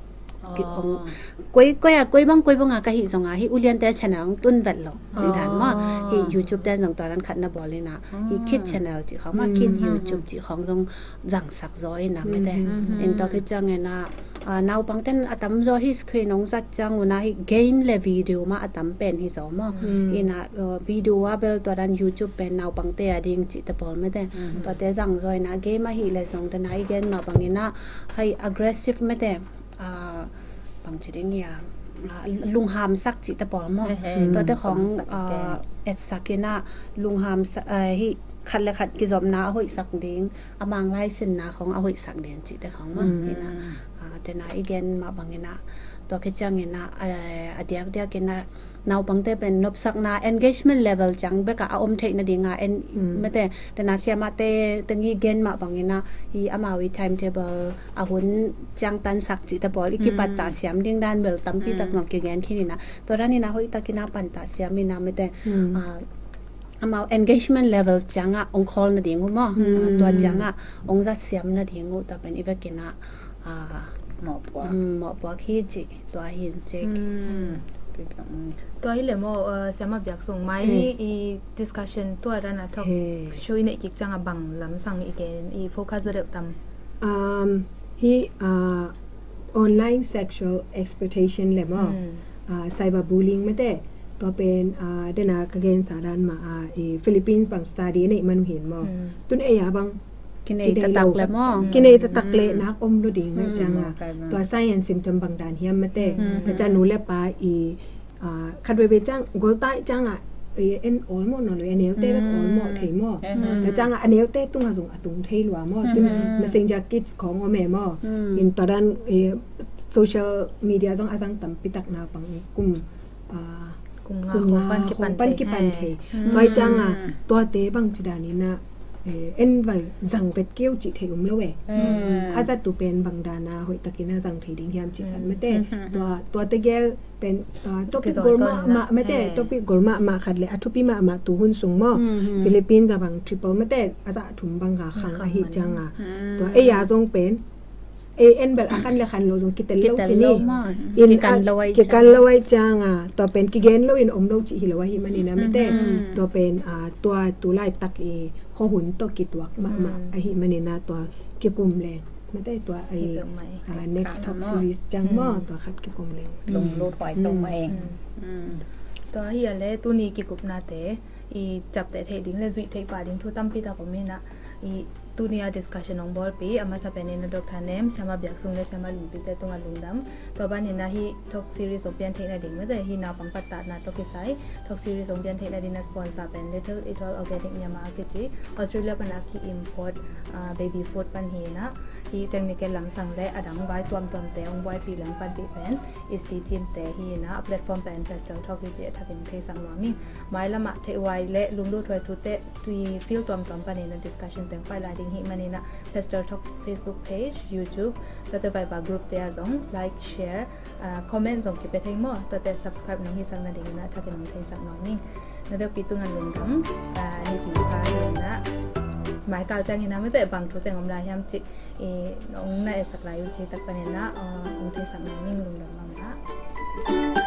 Koi, koi a, koi bang, koi bang a ka hih zong a, hih uliante channel hong tun vet lo. Cih dan maw. Hih YouTube ten zong tua dan khat na bawl ina. Hih kid channel cih khong maw, kid YouTube cih khong zong zangsak zaw ina mete. In tua khit ciangin a, a, naupang ten a tam zaw hih screen hong zat ciang un a hih game le video mah a tam pen hi zaw maw. Ina, a, video a bel tua dan YouTube pen naupangte a ding cih te pawl mete. Tuate zang zaw ina game ahih le zong dan a i gen mah bangin a hih aggressive mete. A, bang ci ding hia, a, lunghamsak cih te pawl maw. Tuate khong, a, etsak ina lunghamsak, a, hih khat le khat kizopna a hoihsak ding, a manglai sinna khong a hoihsak ding cih te khong maw. Ina, a, tena i gen mah bang ina, tua khit ciang ina, a, a diakdiak ina, naupangte pen nopsakna engagement level ciang bek a a om theih nading a en mete, tena siamahte teng i gen mah bang ina, i amau i timetable a hun ciang tansak cih te pawl i kipattah siam ding dan bel tampi tak zong kigen khin ina, tua dan ina hoih tak ina pattah siam ina mete, a, amau engagement level ciang a ong khawl nading uh maw. Tua ciang a ong zat siam nading uh tua pen i bek ina, a, mawhpuak hi cih. Tua hi in cik. Tua hi le maw, a, Siama Biak Sung mai i discussion tua dan a talk show i neih kik ciang a bang lamsang i gen i focus zaw deuh tam. Um, hi, a, online sexual exploitation le maw, a, cyberbullying mete, Tua pen, ah, dena ka gensa dan mah, ah, i Philippines bang study a neih man uh hi in maw. Tun ei a bang kinei tatak le maw. Kinei tatak le nak om lo ding a ciang a. Tua sign and symptom bang dan hiam mate. Tua ciang nu le pa i, ah, khat veve ciang goltai ciang a, i en olmo no lo, i neute bek olmo thei maw. Tua ciang a neute tung a zong a tung thei lua maw. Tun Messenger Kids khong om e maw. In tua dan, i social media zong a zang tampi tak naupang kum, ah, kum nga hong pan kipan thei. Tua hi ciang a, tuate bang ci dan in a, eh, en val zang vet keu cih thei um lo e. A zat tu pen bang dan a hoih takin a zang thei ding hiam cih khat mate. Tua, tuate gel pen, ah, topic gol mahmah mate, topic gol mahmah khat le a thupi mahmah tu hun sung maw. Philippines a bang triple mate, a zah thum bang a khang ahi ciang a. Tua ei a zong pen ei en bel a khan le khan lo zong kitel lo ci ni. In kikan lo ai ciang a, tua pen kigen lo in om lo ci hi lo ahi manin a mate. Tua pen, ah, tua tu laitak i khuahun tawh kituak mahmah ahi manin a tua kikum leng mate tua ai, ah, next talk series ciang maw tua khat kikum leng. Lunglut huai tawh mah e. Tua hi a le tuni kikupnate i ciapteh theih ding le zuih theih pah ding thu tampi tak om in a, i tuni a discussion hong bawlpi a masa pen in a Doctor Nem, Siama Biak Sung le Siama Lungpi te tungah lungdam. Tua ban in a hih talk series hong pian theih nading mate hih naupang pattatna tawh kisai talk series hong pian theih nading a sponsor pen Little Atoll Organic Myanmar a kici Australia pan a ki-import, ah, baby food pan hi in a, hih technical lamsang le a dang vai tuamtuamte hong buaipih leng panpih pen Isti Team te hi in a, platform pen Pastel Talk hi ci a thakin theisak nuam ing. Mailam ah theih huai le lunglut huai thute tui field tuamtuam panin a discussion teng pai lai ding hi manin a, Pastel Talk Facebook page, YouTube, tuate Viber group te ah zong like, share, ah, comment zong kipia thei maw. Tuate subscribe nong hisak nading in a thakin hong theisak nuam ing. Na vekpi tungah lungdam. Ah, nipi pha hi in a, mai kal ciang in a mate bang thu teng om lai hiam cih i nong na etsak lai uh cih tak panin a, ah, hong theisak nuam ing. Lungdam mahmah.